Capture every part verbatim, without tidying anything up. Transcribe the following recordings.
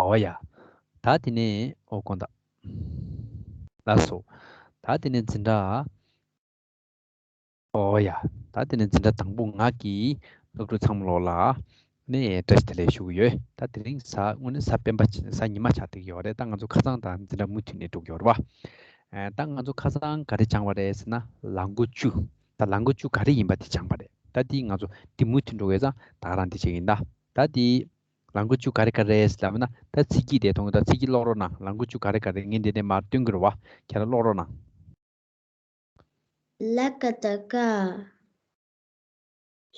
ཨོ་ཡ། ད་དེ་ནས་ཨོ་དགོངས་དག་ལགས་སོ། ད་དེ་ནས་འཛིན་གྲྭ། ཨོ་ཡ། ད་དེ་ནས་འཛིན་གྲྭ་དང་པོ་ང་གིས་སློབ་ཕྲུག་ཚང་མ་ལོག་ལ་ནས་བཀྲ་ཤིས་བདེ་ལེགས་ཞུ་གི་ཡོད། ད་དེ་རིང་གཟའ་དངོས་གནས་གཟའ་སྤེན་པ་ཆ་གཟའ་ཉི་མ་ཆགས་བསྡད་ཀྱི་ཡོད་རེད། ད་ང་ཚོ་ཁ་སང་དང་འཛིན་གྲྭ་མུ་མཐུད་ནས་འགྲོ་གི་ཡོད་རེད་བ། ཨ། ད་ང་ཚོ་ཁ་སང་ག་རེ་སྦྱངས་པ་རེད་ཟེར་ན་ལ་མགོ་བཅུ། ད་ལ་མགོ་བཅུ་ག་རེ་ཡིན་པ་དེ་སྦྱངས་པ་རེད། ད་དེ་ང་ཚོ་དེ་མུ་མཐུད་འགྲོ་གི་ཡོད་ཙང་ད་ག་རང་དེ་བྱེད་ཀྱི་ཡིན། ད་ད་དེ་ལ་མགོ་བཅུ་ག་རེ་ག་རེ་རེད་ཟེར་ལབ་ན། ད་ཚིག་གི་དེ་མཐོང་གི། ད་ཚིག་གི་ཀློག་རོགས་གནང་། ལ་མགོ་བཅུ་ག་རེ་ག་རེ། ངས་འདི་ནས་མར་སྟོན་གྱི་རེད་བ། ཁྱེད་རང་ཀློག་རོགས་གནང་། ལ་ག་བཏགས་ཀ།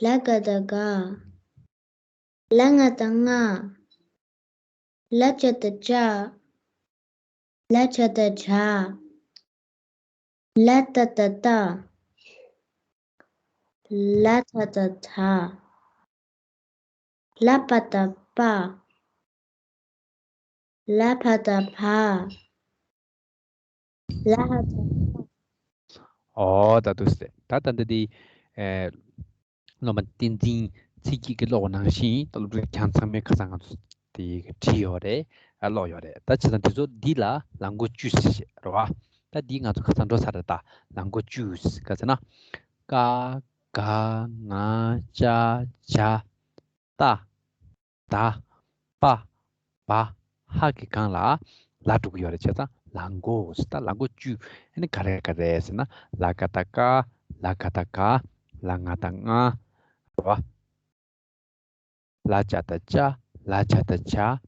ལ་ག་བཏགས་ག། ལ་ང་བཏགས་ལྔ། ལ་ཇ་བཏགས་ལྕགས། ལ་ཇ་བཏགས་ལྗགས། ལ་ཏ་བཏགས་ལྟ། ལ་ད་བཏགས་ད། ལ་བ་བཏགས་པ། ལ་བ་བཏགས་བ། ལ་ཧ་བཏགས་ལྷ། ཨོ། ད་དུ་སེ། ད་ད་འདི་འདི། ཨེ། སློབ་མ་བསྟན་འཛིན་ཚེ་སྐྱིད་ཀྱིས་ཀློག་པ་ནང་བཞིན་ད་སློབ་ཕྲུག་ཁྱེད་ཚང་མས་ཁ་སང་ང་ཚོ་དེ་བྲིས་ཡོད་རེད། ཨ། ཀློག་ཡོད་རེད། ད་བྱས་ཙང་དེ་ཚོ་འདི་ལ་ལ་མགོ་བཅུ་ཟེར་བྱས་རེད་བ། ད་འདི་ང་ཚོ་ཁ་སང་འགྲོ་ཚར་རེད། ད་ལ་མགོ་བཅུ་ཟེར་ག་ཟེར་ན། ཀ། ག། ང་། ཅ། ཇ། ཏ། ད། པ། བ། ཧ་གི་སྒང་ལ་ལ་འགྲོ་གི་ཡོད་རེད། བྱས་ཙང་ལ་མགོ་ཟེར། ད་ལ་མགོ་བཅུ། ཨ་ནི་ག་རེ་ག་རེ་ཟེར་ན། ལ་ག་བཏགས་ཀ། ལ་ག་བཏགས་ག། ལ་ང་བཏགས་ལྔ། རེད་བ། ལ་ཇ་བཏགས་ལྕགས། ལ་ཇ་བཏགས་ལྗགས།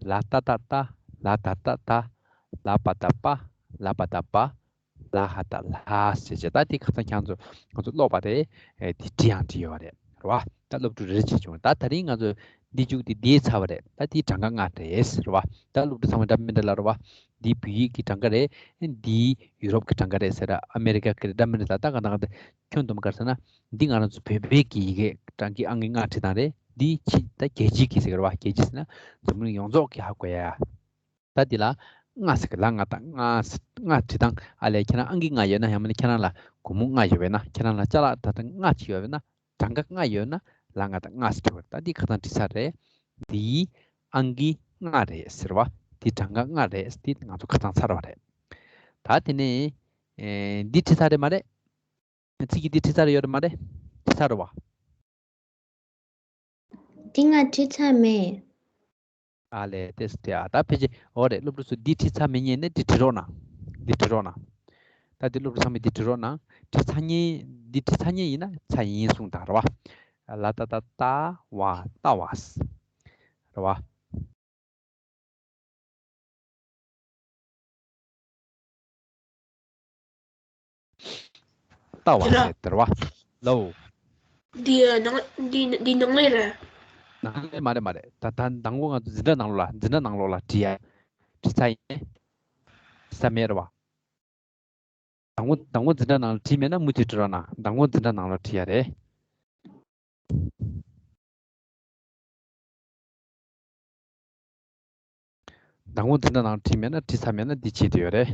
ལ་ཏ་བཏགས་ལྟ། ལ་ད་བཏགས་ད། ལ་བ་བཏགས་བ། ལ་བ་བཏགས་བ། ལ་ཧ་བཏགས་ལྷ་ཟེར་བྱས། ད་དེ་ཁ་སང་ཁྱེད་ཚོ་ང་ཚོ་ཀློག་པ་རེད། ཨེ། དེ་བྲིས་ཡང་བྲིས་ཡོད་རེད། རེད་བ། ད་སློབ་ཕྲུག་རེ་རེ་བྱས་བྱུང་། ད་ད་རིང་ང་ཚོ་འདི་མཇུག་དེ་འདིའི་ཚར་བ་རེད། ད་དེ་གྲངས་ཀ་ལྔ་རེད། རེད་བ། ད་སློབ་ཕྲུག་ཚང་མ་འདྲ་མི་འདྲ་ལ། རེད་བ། འདི་བོད་ཡིག་གི་གྲངས་ཀ་རེད། འདི་ཡུ་རོབ་ཀྱི་གྲངས་ཀ་རེད་ཟེར། ཨ་མེ་རི་ཀ་གི་རེད། འདྲ་མི་འདྲ་ལ། ད་ག་ད་ག་ད་ཁྱོན་བསྡོམས་ག་རེ་ཟེར་ན། འདི་ང་རང་ཚོ་བོད་པའི་གི་ཡི་གེ་གྲངས་ཀའི་ཨང་ཀི་ལྔ་བྲིས་སྟངས་རེད། འདི་ཕྱི་ད་རྒྱལ་སྤྱིའི་གི་ཟེར་གི་རེད་བ། རྒྱལ་སྤྱི་ཟེར་ན་འཛམ་གླིང་ཡོངས་རྫོགས་ཀྱིས་ཧ་གོ་ཡ། ད་འདི་ལ་ལྔ་ཟེར་གི། ལ་ང་བཏགས་ལྔ། ལྔ་བྲིས་སྟངས། ཨ་ལས། ཁྱེད་རང་ཨང་ཀི་ལྔ་ཡོད་ན། ཡང་མིན་ན་ཁྱེད་རང་ལ་སྒོར་མོ་ལྔ་ཡོད་པས་ན། ཁྱེད་རང་ལ་ཅ་ལག་ད་ལྟ་ལྔ་ཅིག་ཡོད་པས་ན། གྲངས་ཀ་ལྔ་ཡོད་ན་ལ་ང་བཏགས་ལྔ་ཟེར་གྱི་ཡོད་རེད། ད་འདི་ཁ་སང་བྲིས་ཚར་རེད། འདིའི་ཨང་ཀི་ལྔ་རེད་ཟེར་བ། འདི་གྲངས་ཀ་ལྔ་རེད། འདི་ང་ཚོ་ཁ་སང་ཚར་བ་རེད། ད་དེ་ནས། ཨེ། འདི་བྲིས་ཚར་རེད་མ་རེད། ཚིག་གི་འདི་བྲིས་ཚར་ཡོད་རེད་མ་རེད། བྲིས་ཚར་རེད་བ། འདི་ང་བྲིས་ཚར་མེད། ཨ་ལས། དེ་སུ་དེ། ཨ། ད་ཕལ་ཆེར་འོ་རེད། སློབ་ཕྲུག་ཚོ་འདི་བྲིས་ཚར་མེད་ཉན་ནས་འདི་བྲིས་རོགས་གནང་། འདི་བྲིས་རོགས་གནང་། ད་འདི་སློབ་ཕྲུག་ཚང་མས་འདི་བྲིས་རོགས་གནང་། བྲིས་ཚར་ཉན། འདི་བྲིས་ཚར་ཉན་ཡིན་ན་ཚར་ཡིན་གསུངས་དང་། རེད་བ། ལ་ཏ་བཏགས་ལྟ། བ། ལྟ་བ། རེད་བ། ལྟ་བ་ཟེར་དེ་རེད་བ། ལའོ། འདི་ནང་འདི་འདི་ནང་ལས་རེད། ནང་ལས་མ་རེད། མ་རེད། ད་ད་དང་པོ་ང་ཚོ་འཛིན་གྲྭ་ནང་ལོགས་ལ། འཛིན་གྲྭ་ནང་ལོགས་ལ་བྲིས་ཡ། བྲིས་ཚར་ཡིན། བྲིས་ཚར་མེད་རེད་བ། དང་པོ་དང་པོ་འཛིན་གྲྭ་ནང་ལ་བྲིས་མེད་ན་མུ་མཐུད་བྲིས་རོགས་གནང་། དང་པོ་འཛིན་གྲྭ་ནང་ལ་བྲིས་ཡ་རེད། དང་པོ་འཛིན་གྲྭ་ནང་བྲིས་མེད་ན། བྲིས་ཚར་མེད་ན་འདི་བྱེད་དུ་ཡོད་རེད།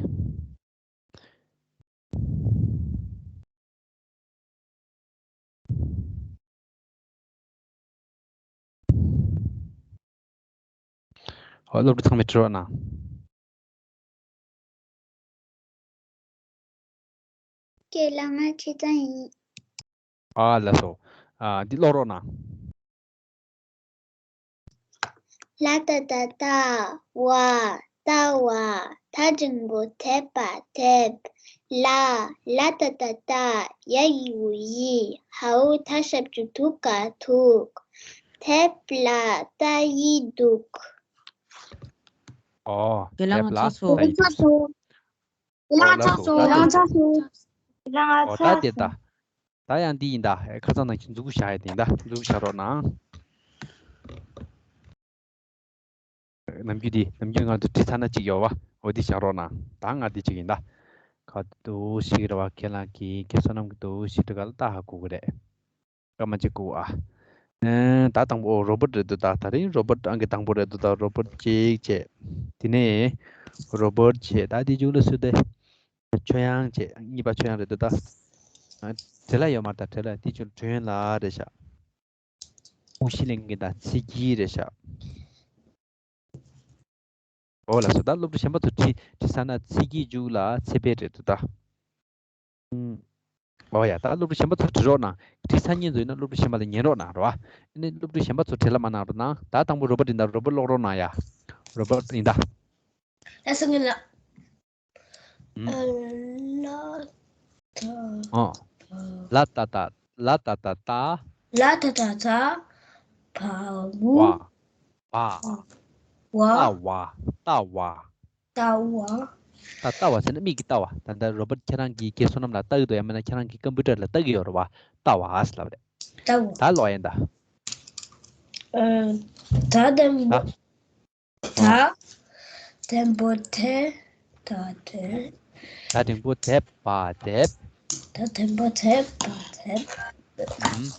ཨོ། སློབ་ཕྲུག་ཚང་མས་བྲིས་རོགས་གནང་། ཁྱེད་ལ་ང་བྲིས་ཚར་ཡིན། ཨ་ལགས་སོ། ཨ། འདི་ཀློག་རོགས་གནང་། ལ་ཏ་བཏགས་ལྟ། བ། ལྟ་བ། ད་འགྲེང་བུ་དེ་བ་དེབ། ལ། ལ་ཏ་བཏགས་ལྟ། ཡ་ཡི་གུ་ཡི། ཧ་འུ་ད་ཞབས་ཀྱུ་དུ་ག་དུག། དེབ་ལ་ལྟ་ཡི་འདུག། ཨོ། ཁྱེད་ལ་ང་དེབ་ལ་ཚར་སོང་། ལྟ་ཡི་འདུག། ལ་ཚར་སོང་། ལ་ཚར་སོང་། ལ་ཨོ། ད་ཚར་དེ་ད། སོང་། ད་ཡང་འདི་ཡིན་ད། ཨེ། ཁ་སང་ནང་བཞིན་མཛུབ་གུ་བཞག་ཡ་དེ་ཡིན་ད། མཛུབ་གུ་བཞག་རོགས་གནང་། ནམ་རྒྱུན་འདི། ནམ་རྒྱུན་ང་ཚོ་བྲིས་ཚར་ན་གཅིག་ཡོད་བ། འོ་འདི་བཞག་རོགས་གནང་། ད་ང་འདི་གཅིག་ཡིན་ད། ག་དུ་ཞིག་རེད་བ། ཁྱེད་རང་གིས་ཁྱེད་བསོད་ནམས་ཀྱི་དུ་ཞིག་འདྲ་ག་ལ་ལྟ་ཧ་གོ་གི་རེད། སྐར་མ་གཅིག་དགོས་ཨ། ཨེ། ད་དང་པོ་རོ་བོཊ་རེད་འདུག་ད། ད་རིང་རོ་བོཊ་ཨང་ཀི་དང་པོ་རེད་འདུག་ད། རོ་བོཊ་གཅིག་བྱས། དེ་ནས་རོ་བོཊ་བྱས། ད་དེ་མཇུག་ལ་སུ་དེ། ཆོས་དབྱངས་བྱས། གཉིས་པ་ཆོས་དབྱངས་རེད་འདུག་ད། ཨ། བྲེལ་ལ་ཡོད་མ་རེད་ད། བྲེལ་ལ། དེ་ཆུ་དྲན་ལ་རེད་ཤག། དབུ་ཞི་ལེན་མཁན་དང་ཚིག་གི་རེད་ཤག། འོ་ལགས་སོ། ད་སློབ་ཕྲུག་གཞན་པ་ཚོ་བྲིས་བྲིས་ཚར་ན་ཚིག་གི་མཇུག་ལ་ཚེ་འཕེལ་རེད་འདུག་ད། ཨུམ། འོ་ཡ། ད་སློབ་ཕྲུག་གཞན་པ་ཚོ་བྲིས་རོགས་གནང་། བྲིས་ཚར་མཁན་ཚོ་ཡིན་ན་སློབ་ཕྲུག་གཞན་པ་ལ་ཉན་རོགས་གནང་རོགས། ཨ་ནི་སློབ་ཕྲུག་གཞན་པ་ཚོ་བྲེལ་བ་མ་གནང་རོགས་གནང་། ད་དང་པོ་རོ་བར་ཡིན་ད། རོ་བར་ཀློག་རོགས་གནང་ཡ། རོ་བར་ཡིན་ད། ལགས་སོ་ངས་ལ། ཨུམ། ལ་ད་ཨ། ལ་ད་ད། ལ་ད་ད་ད། ལ་ད་ད་ད། བ་བུ། བ། བ། བ། ལྟ་བ། ལྟ་བ། ལྟ་བ། ད་ལྟ་བ་ཟེར་ན་མིག་གིས་ལྟ་བ། ད་ལྟ་རོ་བར་ཁྱེད་རང་གིས་རྒན་བསོད་ནམས་ལ་ལྟ་གི་འདུག་ཡང་མིན་ན་ཁྱེད་རང་གིས་ཀམ་པུ་ཊར་ལ་ལྟ་གི་ཡོད་རེད་བ། ལྟ་བ་ཟེར་ལབ་རེད། ལྟ་བ། ད་ཀློག་ཡིན་ད། ཨ། ད་དང་པོ། ད། ད་ཨ། དང་པོ་དེ། ད་དེ། ད་འགྲེང་བུ་དེབ་པ་དེབ། ད་དང་པོ་དེབ་པ་དེབ། ཨུམ།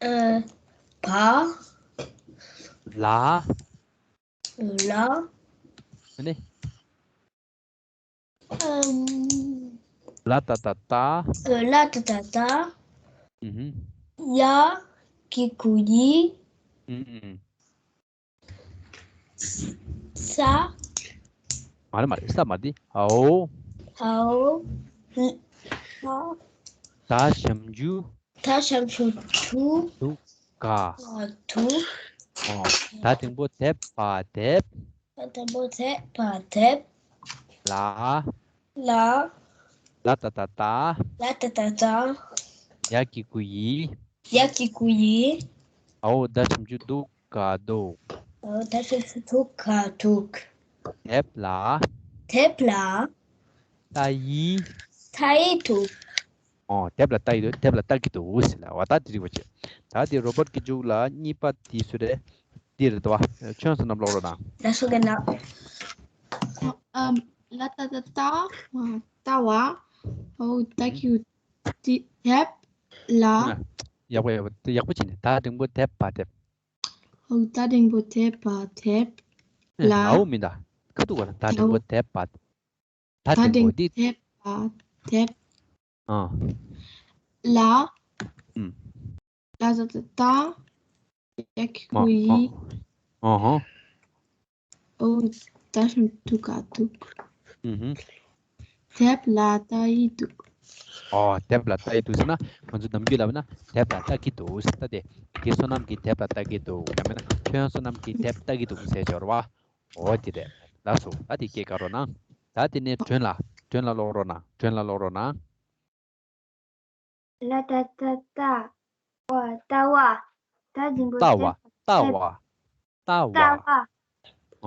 ཨ། བ། ལ། ལ། ཨ་ནི། ཨམ། ལ་ད་ད་ལྟ། ལ་ད་ད་ལྟ། ཨུ་ཧུམ། ཡ་གི་གུ་ཡི། ཨུ་ཨུ། ས། མ་རེད་མ་རེད། ས་མ་རེད། འའོ། འའོ། ལ། ད་ཞབས་ཀྱུ། ད་ཞབས་ཀྱུ་དུ། དུ། ག། ག་དུ། ཨོ། ད་འགྲེང་བུ་དེབ་པ་དེབ། ད་འགྲེང་བུ་དེབ་པ་དེབ། ལ། ལ། ལ་ད་ད་ལྟ། ལ་ད་ད་ལྟ། ཡ་གི་གུ་ཡི། ཡ་གི་གུ་ཡི། འའོ། ད་ཞབས་ཀྱུ་དུ། ག་དུ། འའོ། ད་ཞབས་ཀྱུ་དུ། ག་དུ། དེབ་ལ། དེབ་ལ། ལྟ་ཡི། ལྟ་ཡི་འདུག་ཨོ། དེབ་ལ་ལྟ་ཡི་འདུག་དེབ་ལ་ལྟ་གི་འདུག་ཟེར་ལ། འོ་ད་དེ་རིག་པ་བྱེད། ད་དེ་རོ་བར་གྱི་མཇུག་ལ་གཉིས་པ་དེ་སུ་རེད། འདི་རེད་དོ། ཁྱོད་ཚོ་རྣམས་ཀློག་རོགས་གནང་། ལགས་སོ་རྒན་ལགས། ཨམ། ལ་ད་ད་ལྟ། ལྟ་བ། འའོ། ད་གི་གུ་ཡི། དེབ་ལ། ཡག་པོ་ཡག་པོ་ཡག་པོ་བྱས་ནས། ད་འགྲེང་བུ་དེབ་པ་དེབ། འའོ། ད་འགྲེང་བུ་དེབ་པ་དེབ་ལ། འའོ་མིན་ད། ཁ་ཐུག་ག་ལ། ད་འགྲེང་བུ་དེབ་པ། ད་འགྲེང་བུ་དེབ་པ་དེབ། ཨ། ལ། ཨུམ། ལ་ད་ད་ལྟ། ཡ་གི་གུ་ཡི། ཨ་ཧ། འའོ། ད་ཞབས་ཀྱུ་དུ། ག་དུ། ཨུ་ཧུམ། དེབ་ལ་ལྟ་ཡི་འདུག་ཨོ། དེབ་ལ་ལྟ་ཡི་འདུག་ཟེར་ན་ང་ཚོ་ནམ་རྒྱུན་ལབ་ན་དེབ་ལ་ལྟ་གི་འདུག་ཟེར། ད་དེ་རྒན་བསོད་ནམས་ཀྱིས་དེབ་ལ་ལྟ་གི་འདུག་ཡང་མིན་ན་ཁྱོད་བསོད་ནམས་ཀྱིས་དེབ་ལྟ་གི་འདུག་ཟེར་ཆོག་རེད་བ། འོ་དེ་རེད། ལགས་སོ། ད་དེ་སྐད་ག་རོགས་གནང་། ད་དེ་ནས་སྒྲོན་ལ། སྒྲོན་ལ་ཀློག་རོགས་གནང་། སྒྲོན་ལ་ཀློག་རོགས་གནང་། ལ་ད་ད་ལྟ། བ། ལྟ་བ། ད་འགྲེང་བུ་ལྟ་བ། དེབ། ལྟ་བ། ལྟ་བ། ལྟ་བ།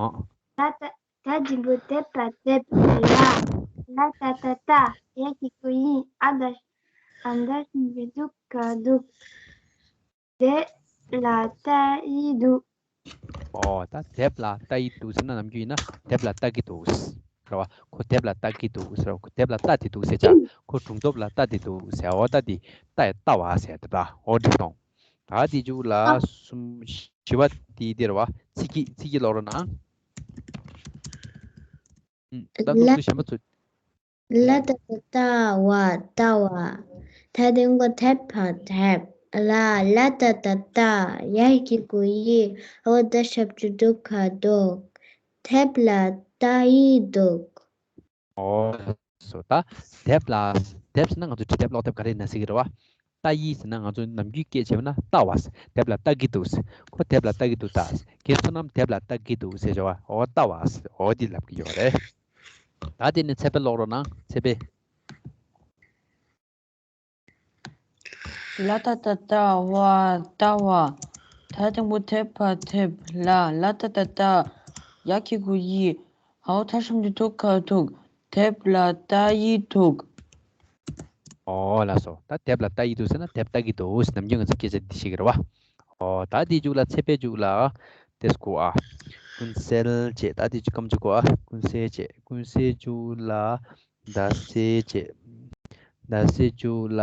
ཨ། ལ་ད། ད་འགྲེང་བུ་དེབ་པ་དེབ་ལ། ལ་ད་ད་ལྟ། ཡ་གི་གུ་ཡི། འ་ད། འ་ད་ཞབས་ཀྱུ་དུ། ག་དུ། དེབ་ལ་ལྟ་ཡི་འདུག་ཨོ། ད་དེབ་ལ་ལྟ་ཡི་འདུག་ཟེར་ན་ནམ་རྒྱུན་ཡིན་ན་དེབ་ལ་ལྟ་གི་འདུག་རེད་བ། ཁོ་དེབ་ལ་ལྟ་གི་འདུག་ཟེར་བ། ཁོ་དེབ་ལ་ལྟ་དེ་འདུག་ཟེར་བྱ། ཁོ་གྲུབ་ཐོབ་ལ་ལྟ་དེ་འདུག་ཟེར། འོ་ད་དེ་ལྟ་ཡི་ལྟ་བ་ཟེར་དེ་ད། འོ་འགྲིག་སོང་། ད་དེ་མཇུག་ལ་གསུམ་བཞི་པ་དེ་དེ་རེད་བ། ཚིག་གི་ཚིག་གི་ཀློག་རོགས་གནང་། ད་སློབ་ཕྲུག་གཞན་པ་ཚོ། ལ་ད་ད་ལྟ། བ། ལྟ་བ། ད་འགྲེང་བུ་དེབ་པ་དེབ་ལ། ལ་ད་ད་ལྟ། ཡ་གི་གུ་ཡི། འའོ་ད་ཞབས་ཀྱུ་དུ། ག་དུ། དེབ་ལ་ལྟ་ཡི་འདུག་ཨོ་སོ། ད་དེབ་ལ། དེབ་ཟེར་ན་ང་ཚོ་འབྲི་དེབ་ཀློག་དེབ་ག་རེ་ཡིན་ན་ཟེར་གི་རེད་བ། ལྟ་ཡི་ཟེར་ན་ང་ཚོ་ནམ་རྒྱུན་སྐད་ཆ་བྱས་པ་ན་ལྟ་བ་ཟེར། དེབ་ལ་ལྟ་གི་འདུག་ཟེར། ཁོ་དེབ་ལ་ལྟ་གི་འདུག་ད་ཟེར། རྒན་བསོད་ནམས་དེབ་ལ་ལྟ་གི་འདུག་ཟེར་བྱས་པ། འོ་ལྟ་བ་ཟེར། འོ་འདི་ལབ་གི་ཡོད་རེད། ད་དེ་ནས་ཚེ་འཕེལ་ཀློག་རོགས་གནང་། ཚེ་འཕེལ། ལ་ད་ད་ལྟ། བ། ལྟ་བ། ད་འགྲེང་བུ་དེབ་པ་དེབ་ལ། ལ་ད་ད་ལྟ། ཡ་གི་གུ་ཡི། འའོ་ད་ཞབས་ཀྱུ་དུ། ག་དུ། དེབ་ལ་ལྟ་ཡི་འདུག་ཨོ་ལགས་སོ། ད་དེབ་ལ་ལྟ་ཡི་འདུག་ཟེར་ན་དེབ་ལྟ་གི་འདུག་ཟེར། ནམ་རྒྱུན་ང་ཚོ་སྐད་ཆ་འདི་བཤད་ཀྱི་རེད་བ། ཨོ་ད་དེའི་མཇུག་ལ་ཚེ་འཕེལ་མཇུག་ལ་དེ་སྐུ་ཨ། ཀུན་གསལ་བྱས། ད་དེ་ཅི་སྐམ་ཅིག་གོ་ཨ། ཀུན་གསལ་བྱས། ཀུན་གསལ་མཇུག་ལ་ཟླ་གསལ་བྱས། ཟླ་གསལ་མཇུག་ལ་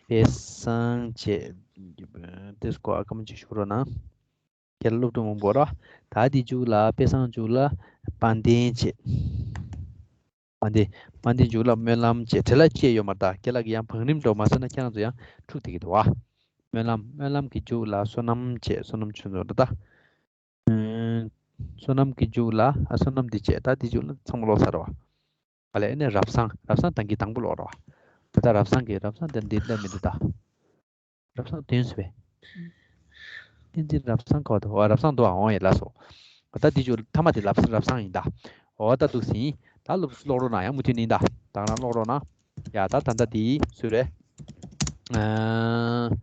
དཔེ་བཟང་བྱས། དེ་སྐུ་ཨ། སྐམ་ཅིག་ཞུ་རོགས་གནང་། ཁྱེད་རང་སློབ་ཕྲུག་མང་པོ་ར། ད་དེ་མཇུག་ལ་དཔེ་བཟང་མཇུག་ལ་དཔལ་ལྡན་བྱས། དཔལ་ལྡན། དཔལ་ལྡན་མཇུག་ལ་སྨོན་ལམ་བྱས། བྲེལ་བ་བཅས་ཡོད་མ་རེད་ད། ཁྱེད་ལ་གི་ཡང་བང་རིམ་འགྲོ་མ་སོང་ན་ཁྱེད་རང་ཚོ་ཡང་འཁྲུག་བསྡད་ཀྱི་འདུག་བ། སྨོན་ལམ། སྨོན་ལམ་གྱི་མཇུག་ལ་བསོད་ནམས་བྱས། བསོད་ནམས་ཆུང་ཆུང་རེད་ད། ཨུམ། བསོད་ནམས་ཀྱི་མཇུག་ལ། ཨ། བསོད་ནམས་འདི་བྱས། ད་འདི་མཇུག་ལ་ཚང་མ་ཀློག་ཚར་བ། ཨ་ལས་ཨ་ནི་རབ་བཟང་། རབ་བཟང་ད་གིན་དང་པོ་ཀློག་རོགས། ད་ལྟ་རབ་བཟང་གི། རབ་བཟང་དེ་འདི་འདྲ་མི་འདུག་ད། རབ་བཟང་ཐོན་སོང་བས། བསྟན་འཛིན་རབ་བཟང་ག་པར་འདུག། ཨོ། རབ་བཟང་འདུག་ཨ། འོང་ཡ། ལགས་སོ། ད་འདི་མཇུག་མཐའ་མ་དེ་རབ་རབ་བཟང་ཡིན་ད། འོ། ད་འདུག་ཟིན། ད་ཀློག་ཀློག་རོགས་གནང་ཡ། མུ་མཐུད་ནས་ད། ད་ང་རང་ཀློག་རོགས་གནང་། ཡ། ད་ད་ལྟ་དེ་སུ་རེད། ཨ།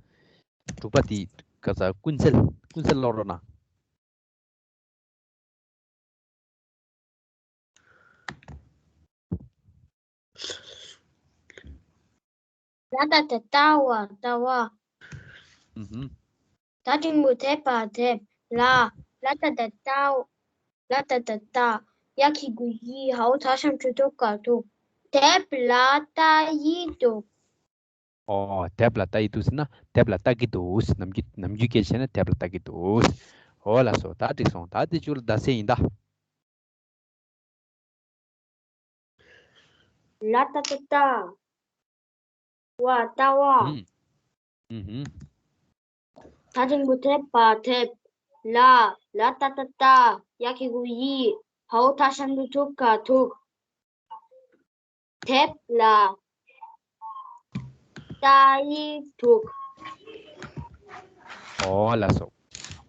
དྲུག་པ་དེ་ག་ས། ཀུན་གསལ། ཀུན་གསལ་ཀློག་རོགས་གནང་། ལ་ཏ་བཏགས་ལྟ། བ་ལྟ་བ། ཨུ་ཧུམ། ད་འགྲེང་བུ་དེབ་པ་དེབ་ལ། ལ་ཏ་བཏགས་ལྟ། ལ་ཏ་བཏགས་ལྟ། ཡ་གི་གུ་ཡི། ཧའོ་ད་ཞབས་ཀྱུ་དུ་ག་དུག། དེབ་ལ་ལྟ་ཡི་འདུག། ཨོ། དེབ་ལ་ལྟ་ཡི་འདུག་ཟེར་ན་དེབ་ལ་ལྟ་གི་འདུག། ནམ་རྒྱུན་ནམ་རྒྱུན་སྐད་བཤད་ན་དེབ་ལ་ལྟ་གི་འདུག། ཨོ་ལགས་སོ། ད་འགྲིག་སོང་། ད་དེ་མཇུག་ལ་ཟླ་ཟེར་ཡིན་ད། ལ་ཏ་བཏགས་ལྟ། བ་ལྟ་བ། ཨུམ། ཨུ་ཧུམ། ད་འགྲེང་བུ་དེབ་པ་དེབ་ལ། ལ་ཏ་བཏགས་ལྟ། ཡ་གི་གུ་ཡི། ཧའོ་ད་ཞབས་ཀྱུ་དུ་ག་དུག། དེབ་ལ་ལྟ་ཡི་འདུག། ཨོ་ལགས་སོ།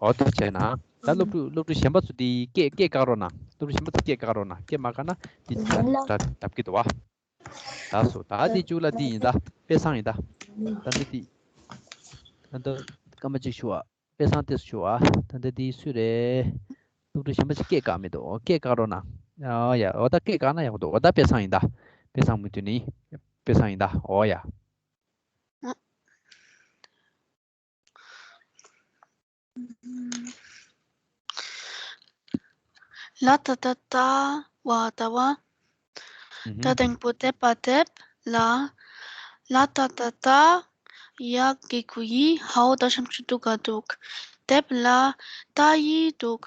ཨོ་ཐུགས་རྗེ་གནང་། ད་སློབ་ཕྲུག་སློབ་ཕྲུག་གཞན་པ་ཚོ་དེ་སྐད་སྐད་བཀག་རོགས་གནང་། སློབ་ཕྲུག་གཞན་པ་ཚོ་སྐད་བཀག་རོགས་གནང་། སྐད་མ་བཀག་ན་དེ་ལ་ལ་ལབ་ཀྱི་འདུག་བ། ལགས་སོ། ད་དེ་མཇུག་ལ་དེ་ཡིན་ད། དཔེ་བཟང་ཡིན་ད། ད་འདི་དེ། ད་འདི་སྐར་མ་གཅིག་ཞུ་བ། དཔེ་བཟང་ཏོག་ཙམ་ཞུ་བ། ད་འདི་དེ་སུ་རེད། སློབ་ཕྲུག་གཞན་པ་ཞིག་སྐད་བཀག་མི་འདུག། སྐད་བཀག་རོགས་གནང་། ཨོ་ཡ། ཨོ་ད་སྐད་བཀག་ན་ཡག་པོ་འདུག། ཨོ་ད་དཔེ་བཟང་ཡིན་ད། དཔེ་བཟང་མུ་མཐུད་ནས། དཔེ་བཟང་ཡིན་ད། ཨོ་ཡ། ལ་ཏ་བཏགས་ལྟ། བ་ལྟ་བ། ད་འགྲེང་བུ་དེབ་པ་དེབ་ལ། ལ་ཏ་བཏགས་ལྟ། ཡ་གི་གུ་ཡི། ཧའོ་ད་ཞབས་ཀྱུ་དུ་ག་དུག། དེབ་ལ་ལྟ་ཡི་འདུག།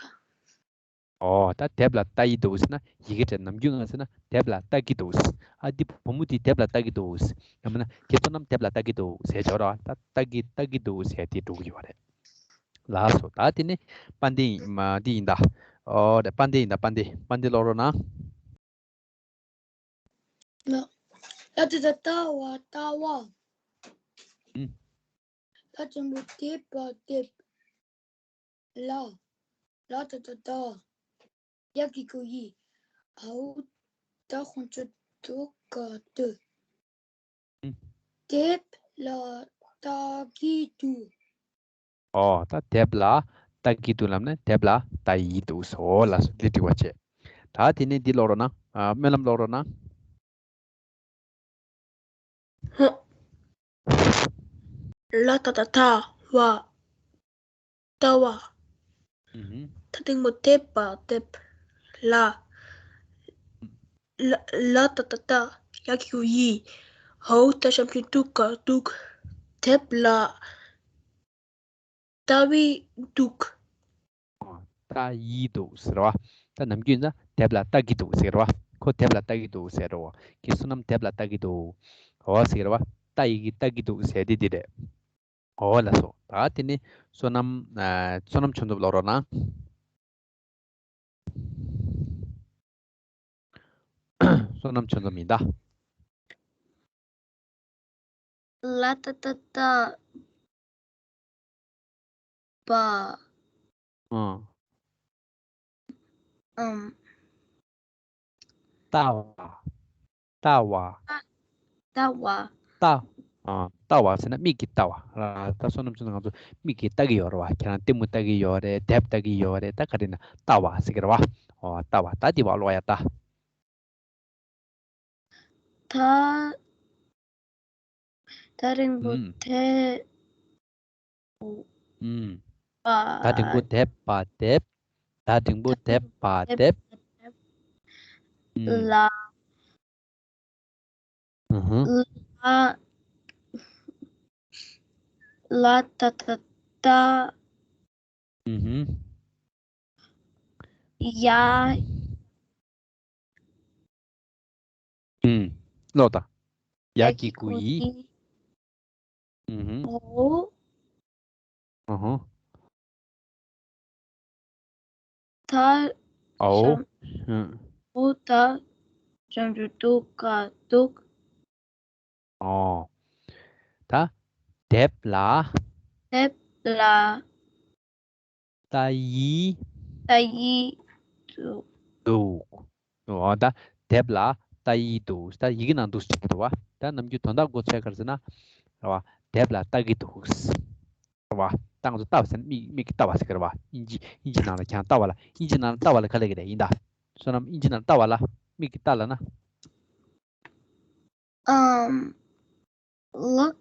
ཨོ། ད་དེབ་ལ་ལྟ་ཡི་འདུག་ཟེར་ན་ཡི་གེ་འདྲ་ནམ་རྒྱུན་ང་ཟེར་ན་དེབ་ལ་ལྟ་གི་འདུག། ཨ་འདི་བུ་མོ་འདི་དེབ་ལ་ལྟ་གི་འདུག། ཡང་མིན་ན་ཁྱེད་བསོད་ནམས་དེབ་ལ་ལྟ་གི་འདུག་ཟེར་ཆོག་ར། ད་ལྟ་གི་ལྟ་གི་འདུག་ཟེར་དེ་འགྲོ་གི་ཡོད་རེད། ལགས་སོ། ད་དེ་ནི་དཔལ་ལྡན་མ་འདི་ཡིན་ད། ཨོ་དཔལ་ལྡན་ཡིན་ད། དཔལ་ལྡན། དཔལ་ལྡན་ཀློག་རོགས་གནང་། ལ། ལ་ཏ་བཏགས་ལྟ། བ་ལྟ་བ། ཨུམ། ད་འགྲེང་བུ་དེབ་པ་དེབ་ལ། ལ་ཏ་བཏགས་ལྟ། ཡ་གི་གུ་ཡི། ཧའོ་ད་ཞབས་ཀྱུ་དུ་ག་དུག། ཨུམ། དེབ་ལ་ལྟ་གི་འདུག། ཨོ། ད་དེབ་ལ་ལྟ་གི་འདུག་ལབ་ན་དེབ་ལ་ལྟ་ཡི་འདུག་ཟེར། ཨོ་ལགས་སོ། འདི་འགྲིག་པ་བྱས། ད་དེ་ནས་འདི་ཀློག་རོགས་གནང་། ཨ། སྨོན་ལམ་ཀློག་རོགས་གནང་། ལ་ཏ་བཏགས་ལྟ། བ་ལྟ་བ། ཨུ་ཧུམ། ད་འགྲེང་བུ་དེབ་པ་དེབ་ལ། ལ་ལ་ཏ་བཏགས་ལྟ། ཡ་གི་གུ་ཡི། ཧའོ་ད་ཞབས་ཀྱུ་དུ་ག་དུག། དེབ་ལ་ལྟ་བི་འདུག། ལྟ་ཡི་འདུག་ཟེར་བ། ད་ནམ་རྒྱུན་ན་དེབ་ལ་ལྟ་གི་འདུག་ཟེར་བ། ཁོ་དེབ་ལ་ལྟ་གི་འདུག་ཟེར་རོ། ཁྱེད་བསོད་ནམས་དེབ་ལ་ལྟ་གི་འདུག། འོ་ཟེར་བ། ལྟ་ཡི་གི་ལྟ་གི་འདུག་ཟེར་དེ་འདི་རེད། འོ་ལགས་སོ། ད་དེ་ནི་བསོད་ནམས། ཨ། བསོད་ནམས་ཆོས་འཛོམས་ཀློག་རོགས་གནང་། བསོད་ནམས་ཆོས་འཛོམས་ཡིན་ད། ལ་ཏ་བཏགས་ལྟ། བ། ཨ། ཨམ། ལྟ་བ། ལྟ་བ། ལྟ་བ། ལྟ། ཨ། ལྟ་བ་ཟེར་ན་མིག་གིས་ལྟ་བ། ཨ། ད་བསོད་ནམས་ཆོས་འཛོམས་ང་ཚོ་མིག་གིས་ལྟ་གི་ཡོད་རེད་བ། ཁྱེད་རང་ལྟད་མོ་ལྟ་གི་ཡོད་རེད། དེབ་ལྟ་གི་ཡོད་རེད། ད་ག་རེ་ན་ལྟ་བ་ཟེར་གི་རེད་བ། ཨོ་ལྟ་བ། ད་འདི་བ་ཀློག་ཡ་ད། ད། ད་འགྲེང་བུ་ཨུམ། དེ། ཨུམ། པ། ད་འགྲེང་བུ་དེབ་པ་དེབ། ད་འགྲེང་བུ་དེབ་པ་དེབ། ཨུམ། ལ། ཨུ་ཧུ། ལ། ལ་ཏ་བཏགས་ལྟ། ཨུ་ཧུ། ཡ། ཨུམ། ཀློག་དང་། ཡ་གི་གུ་ཡི། ཨུ་ཧུ། ཧོ། ཨུ་ཧུ། ད། ཨའོ། ཤམ་ཧུ། ཧུ་ད་ཞབས་ཀྱུ་ཏུ་ཀ་ཏུག་ཨོ། ད་དེབ་ལ། དེབ་ལ། ཏ་ཡི། ཏ་ཡི་འདུག་འདུག་འོ་ད་དེབ་ལ་ཏ་ཡི་འདུག་ད་ཡི་གེ་ནང་འདུག་ཟེར་གྱི་འདུག་བ། ད་ནམ་རྒྱུན་དོན་དག་གོ་ཆོད་ག་རེ་ཟེར་ན། རེད་བ། དེབ་ལ་ལྟ་གི་འདུག་རེད་བ། ད་ང་ཚོ་ལྟ་བ་ཟེར་ན་མིག་མིག་གིས་ལྟ་བ་ཟེར་གི་རེད་བ། ཨིན་ཇི་ཨིན་ཇི་ནང་ལ་ཁྱེད་རང་ལྟ་བ་ལ་ཨིན་ཇི་ནང་ལ་ལྟ་བ་ལ་ག་ལབ་ཀྱི་རེད། ཡིན་ད། བསོད་ནམས་ཨིན་ཇི་ནང་ལ་ལྟ་བ་ལ་མིག་གིས་ལྟ་ལབ་ན། ཨམ། ལག་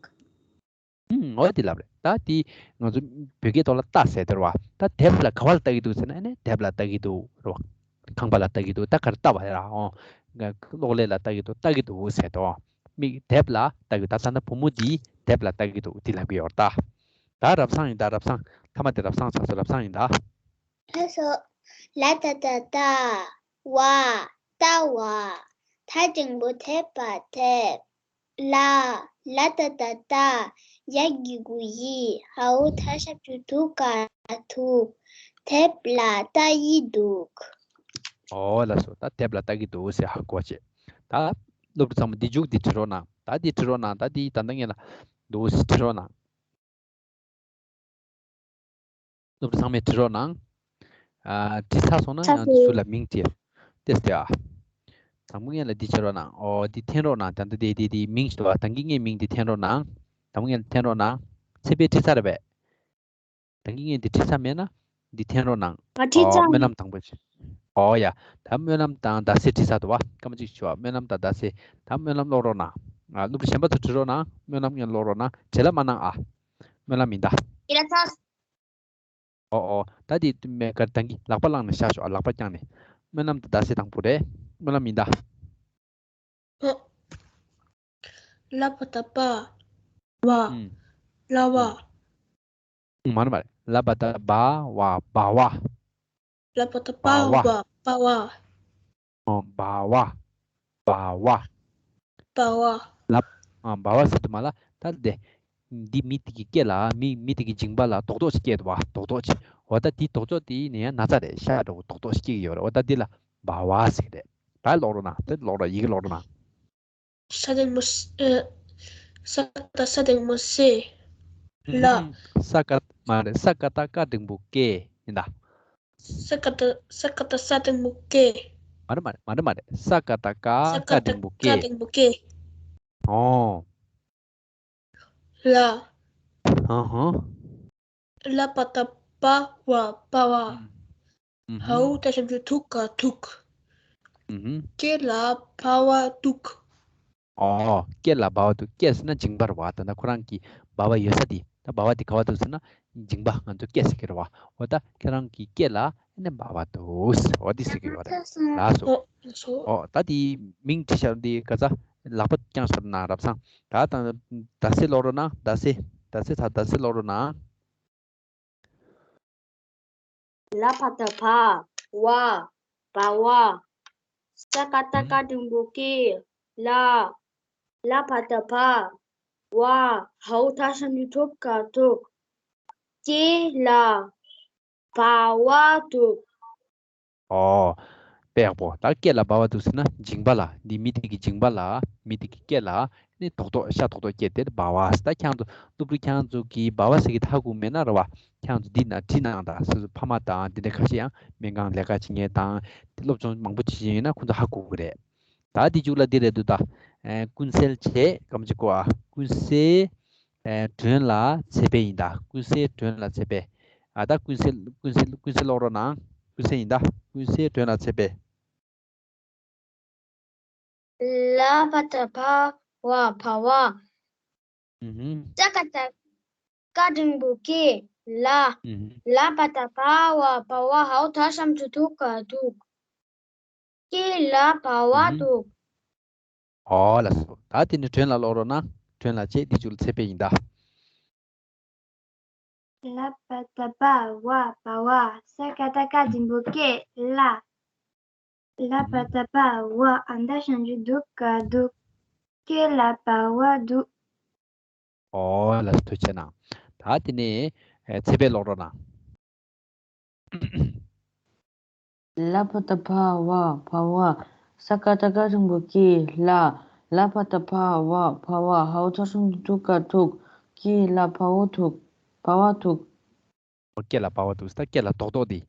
ཨུམ། འོ་དེ་ལབ་རེད། ད་དེ་ང་ཚོ་བོད་སྐད་ཐོག་ལ་ལྟ་ཟེར་དེ་རེད་བ། ད་དེབ་ལ་ག་བ་ལ་ལྟ་གི་འདུག་ཟེར་ན་ཨ་ནི་དེབ་ལ་ལྟ་གི་འདུག་རེད་བ། ཁང་པ་ལ་ལྟ་གི་འདུག་ད་ག་རེ་ལྟ་བ་རེད་ཨོ། གློག་ཀླད་ལ་ལྟ་གི་འདུག་ལྟ་གི་འདུག་ཟེར་དོ། མིག་དེབ་ལ་ལྟ་གི་འདུག་ད་ད་ལྟ་བུ་མོ་འདིས་དེབ་ལ་ལྟ་གི་འདུག་དེ་ལབ་གི་ཡོད་རེད་ད། ད་རབ་བྱུང་ཡིན་ད་རབ་བྱུང་། མཐའ་མ་དེ་རབ་བྱུང་ཆགས་སོང་། རབ་བྱུང་ཡིན་ད། ལྷ་སོ། ལ་ད་བཏགས་ལྟ། བ། ལྟ་བ། ད་འགྲེང་བུ་དེ་བ་དེབ། ལ། ལ་ད་བཏགས་ལྟ། ཡ་གི་གུ་ཡི། འའོ་ད་ཞབས་ཀྱུ་དུ་ག་དུག་དེབ་ལ་ལྟ་ཡི་འདུག་ཨོ་ལགས་སོ། ད་དེབ་ལ་ལྟ་གི་འདུག་ཟེར་ཧ་གོ་བྱས། ད་སློབ་ཕྲུག་ཚང་མ་འདི་མཇུག་འདི་བྲིས་རོགས་གནང་། ད་འདི་བྲིས་རོགས་གནང་། ད་འདི་ད་ལྟ་ངས་ལ་འདུག་ཟེར་བྲིས་རོགས་གནང་། སློབ་ཕྲུག་ཚང་མས་བྲིས་རོགས་གནང་། ཨ། བྲིས་ཚར་སོང་ན་ཡང་ཚ་ཚུར་ལ་མིང་བྲིས། ཏེས་ཏེ་ཨ། དང་པོ་ངས་ལ་འདི་བྱེད་རོགས་གནང་། ཨོ་འདི་འཐེན་རོགས་གནང་། ད་ལྟ་འདི་འདི་འདི་མིང་ཞིག་འདུག་བ། ད་གིན་ངས་མིང་འདི་འཐེན་རོགས་གནང་། དང་པོ་ངས་ལ་འཐེན་རོགས་གནང་། ཚེ་འཕེལ་བྲིས་ཚར་རེད་པས། ད་གིན་ངས་འདི་བྲིས་ཚར་མེད་ན་འདི་འཐེན་རོགས་གནང་། ང་བྲིས་ཨོ་ཚར། སྨོན་ལམ་དང་པོ་བྱེད། ཨོ་ཡ། ད་སྨོན་ལམ་དང་ཟླ་ཚེས་བྲིས་ཚར་འདུག་བ། སྐར་མ་གཅིག་བྱུང་བ། སྨོན་ལམ་དང་ཟླ་ཚེས། ད་སྨོན་ལམ་ཀློག་རོགས་གནང་། ཨ། སློབ་ཕྲུག་གཞན་པ་ཚོ་བྲིས་རོགས་གནང་། སྨོན་ལམ་ངས་ཀློག་རོགས་གནང་། བྲེལ་བ་མ་གནང་ཨ། སྨོན་ལམ་ཡིན་ད། ཡིན་ད། ཨོ་ཨོ། ད་དེ་མེད་ཀར་ད་གིན་ལག་པ་བླངས་ནས་བཞག་ཤོག་ཨ། ལག་པ་བརྐྱངས་ནས། སྨོན་ལམ་དང་ཟླ་ཚེས་དང་པོ་རེད། སྨོན་ལམ་ཡིན་ད། ལ་བ་བཏགས་ལྦ། བ། ཨུམ། ལྦ། ཨུམ། མ་རེད་མ་རེད། ལ་བ་བཏགས་ལྦ། བ། ལྦ་བ། ལ་བ་བཏགས་ལྦ། ལྦ་བ། ལྦ་བ། ཨོ། ལྦ་བ། ལྦ་བ། ལྦ་བ། ལབ། ཨ། ལྦ་བ་ཟེར་དུས་མ་ལ་ད་དེ། འདི་མི་དེ་གི་སྐེ་ལ་མི་མི་དེ་གི་མཇིང་པ་ལ་རྡོག་རྡོག་ཅིག་སྐྱེས་འདུག་བ། རྡོག་རྡོག་ཅིག་འོ་ད་དེ་རྡོག་རྡོག་དེ་ནས་ཡང་ན་ཚ་རེད། ཤ་འདྲ་བོ་རྡོག་རྡོག་ཅིག་སྐྱེ་གི་ཡོད་རེད། འོ་ད་དེ་ལ་ལྦ་བ་ཟེར་གི་རེད། ད་ཀློག་རོགས་གནང་། དེ་ཀློག་རོགས། ཡི་གེ་ཀློག་རོགས་གནང་། ས་འགྲེང་བུ་ས། ཨེ། ས་ཀ་བཏགས་ས་འགྲེང་བུ་སེ། ལ། ཨུམ། ས་ཀ་མ་རེད། ས་ཀ་བཏགས་སྐ་འགྲེང་བུ་སྐེ་ཡིན་ད། ས་ཀ་བཏགས་ས་ཀ་བཏགས་ས་འགྲེང་བུ་སྐེ། མ་རེད་མ་རེད་མ་རེད་མ་རེད། ས་ཀ་བཏགས་སྐ་ས་ཀ་སྐ་འགྲེང་བུ་སྐེ། སྐ་འགྲེང་བུ་སྐེ། ཨོ། ལ། ཧང་ཧང་། ལ་བ་བཏགས་ལྦ། བ། ལྦ་བ། ཨུམ། ཧའོ་ད་ཞབས་ཀྱུ་ཐུ་ག་ཐུག་ཨུམ། སྐེ་ལ་ལྦ་བ་འདུག་ཨོ། སྐེ་ལ་ལྦ་བ་འདུག་སྐེ་ཟེར་ན་མཇིང་པ་རེད་བ། ད་ལྟ་ཁོ་རང་གི་ལྦ་བ་ཡོད་ས་དེ། ད་ལྦ་བ་དེ་ག་བ་འདུག་ཟེར་ན་མཇིང་པ། ང་ཚོ་སྐེ་ཟེར་གི་རེད་བ། འོ་ད་ཁྱེད་རང་གི་སྐེ་ལ་ཨ་ནི་ལྦ་བ་འདུག་འོ་འདི་ཟེར་གི་ཡོད་རེད། ལགས་སོ། ཨོ་ལགས་སོ། ཨོ་ད་དེ་མིང་བྲིས་ཤག་འདི་ག་ཚ་ལག་པ་བརྐྱངས་ཤག་ན་རབ་བྱུང་། ད་ད་ཟླ་ཚེས་ཀློག་རོགས་གནང་། ཟླ་ཚེས། ཟླ་ཚེས་ཚ། ཟླ་ཚེས་ཀློག་རོགས་གནང་། ལ་བ་བཏགས་ལྦ། བ། ལྦ་བ། ས་ཀ་བཏགས་སྐ་འགྲེང་བུ་སྐེ། ལ། ལ་བ་བཏགས་ལྦ། བ། ཧའོ་ད་ཞབས་ཀྱུ་ཐུ་ག་ཐུག་སྐེ་ལ་ལྦ་བ་འདུག་ཨོ། དཔེ་ཡག་པོ། ད་སྐེ་ལ་ལྦ་བ་འདུག་ཟེར་ན་མཇིང་པ་ལ། འདི་མི་དེ་གི་མཇིང་པ་ལ། མི་དེ་གི་སྐེ་ལ་ནི་རྡོག་རྡོག་ཤ་རྡོག་རྡོག་སྐྱེས་དེར་ལྦ་བ་ཟེར། ད་ཁྱེད་རང་ཚོ་སློབ་ཕྲུག་ཁྱེད་རང་ཚོ་གིས་ལྦ་བ་ཟེར་གི་ཧ་གོ་མེད་ན་རེད་བ། ཁྱེད་རང་ཚོ་འདི་ན་བྲིས་གནང་དང་། སོ་སོ་ཕ་མ་དང་འདི་འདྲ་ཁ་ཤས་ཡང་སྨན་ཁང་ལས་ཀ་བྱེད་མཁན་དང་དེ་སློབ་སྦྱོང་མང་པོ་བྱེད་བཞིན་ཡོད་ན་ཁོང་ཚོ་ཧ་གོ་གི་རེད། ད་འདི་མཇུག་ལ་འདི་རེད་འདུག་ད། ཨེ། ཀུན་གསལ་བྱས་སྐར་མ་གཅིག་གོ་ཨ། ཀུན་གསལ། ཨེ། སྒྲོན་ལ་ཚེ་འཕེལ་ཡིན་ད། ཀུན་གསལ་སྒྲོན་ལ་ཚེ་འཕེལ། ཨ། ད་ཀུན་གསལ་ཀུན་གསལ་ཀུན་གསལ་ཀློག་རོགས་གནང་། ཀུན་གསལ་ཡིན་ད། ཀུན་གསལ་སྒྲོན་ལ་ཚེ་འཕེལ། ལ་བ་བཏགས་ལྦ། བ། ལྦ་བ། ཨུ་ཧུམ། ས་ཀ་བཏགས་སྐ་འགྲེང་བུ་སྐེ། ལ། ཨུ་ཧུམ། ལ་བ་བཏགས་ལྦ། བ། ལྦ་བ། ཧའོ་ད་ཞབས་ཀྱུ་ཐུ་ག་ཐུག་སྐེ་ལ་ལྦ་བ་འདུག་ཨོ་ལགས་སོ། ད་དེ་ནས་སྒྲོན་ལ་ཀློག་རོགས་གནང་། སྒྲོན་ལ་བྱས་འདི་མཇུག་ལ་ཚེ་འཕེལ་ཡིན་ད། ལ་བ་བཏགས་ལྦ། བ། ལྦ་བ། ས་ཀ་བཏགས་སྐ་འགྲེང་བུ་སྐེ། ལ། ལ་བ་བཏགས་ལྦ། བ། འ་ད་ཞབས་ཀྱུ་ཐུ་ག་ཐུག་སྐེ་ལ་ལྦ་བ་འདུག་ཨོ་ལགས་སོ། ཐུགས་རྗེ་གནང་། ད་དེ་ནས་ཚེ་འཕེལ་ཀློག་རོགས་གནང་། ལ་བ་བཏགས་བ་བ། བ་བ། ས་ཀ་བཏགས་སྐ་འགྲེང་བུ་སྐེ། ལ། ལ་བ་བཏགས་བ་བ། བ་བ། ཧ་འོག་ཐ་ཆུང་དུ་དུ་ག་དུག་སྐེ་ལ་བ་བ་དུག་བ་བ་དུག་སྐེ་ལ་བ་བ་དུག་ད་སྐེ་ལ་རྡོག་རྡོག་འདི།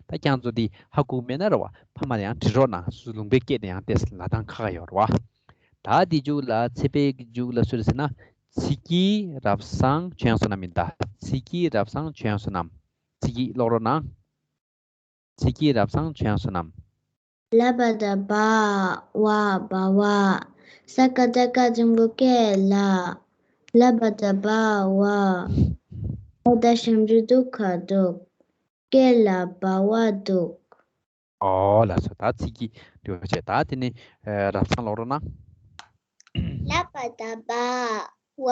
ད་ཁྱེད་ཚོ་འདི་ཧ་གོ་མེད་ན་རེད་བ། ཕ་མ་ལ་ཡང་དྲི་རོགས་གནང་། སུ་ལུང་པའི་སྐད་དེ་ཡང་ཏོག་ཙམ་ལབ་སྟངས་ཁག་ཁག་ཡོད་རེད་བ། ད་འདི་མཇུག་ལ་ཚེ་དཔལ་གྱི་མཇུག་ལ་སུ་རེད་ཟེར་ན། ཚིག་གི་རབ་གསང་ཆོས་དབྱིངས་བསོད་ནམས་ཡིན་ད། ཚིག་གི་རབ་གསང་ཆོས་དབྱིངས་བསོད་ནམས། ཚིག་གི་ཀློག་རོགས་གནང་། ཚིག་གི་རབ་གསང་ཆོས་དབྱིངས་བསོད་ནམས། ལ་བ་བཏགས་ལ་བ། བ་བ། ས་ཀ་བཏགས་སྐ་འགྲེང་བུ་སྐེ་ལ། ལ་བ་བཏགས་ལ་བ། ཧ་འོག་ཐ་ཆུང་དུ་དུ་ག་དུག་སྐེ་ལ་བ་བ་དུག་ཨོ་ལགས་སོ། ད་ཚིག་གི་འདུ་བྱེད། ད་དེ་ནས་ཨ་རབ་གསང་ཀློག་རོགས་གནང་། ལ་བ་བཏགས་ལ་བ། བ་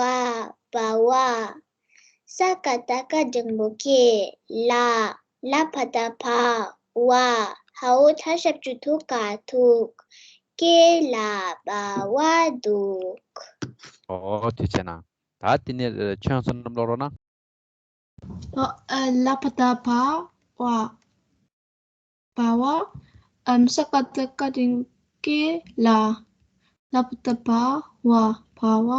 བ། ས་ཀ་བཏགས་སྐ་འགྲེང་བུ་སྐེ་ལ། ལ་བ་བཏགས་ལ་བ། ཧ་འོག་ཐ་ཞབས་ཀྱུ་དུ་ག་དུག་སྐེ་ལ་བ་བ་དུག་ཨོ་དེ་བྱས་ན། ད་དེ་ནས་ཨ་ཆོས་དབྱིངས་བསོད་ནམས་ཀློག་རོགས་གནང་། ལ་བ་བཏགས་ལ་བ། བ་བ། ཨམ་ས་ཀ་བཏགས་སྐ་འགྲེང་བུ་སྐེ་ལ། ལ་བ་བཏགས་ལ་བ། བ་བ།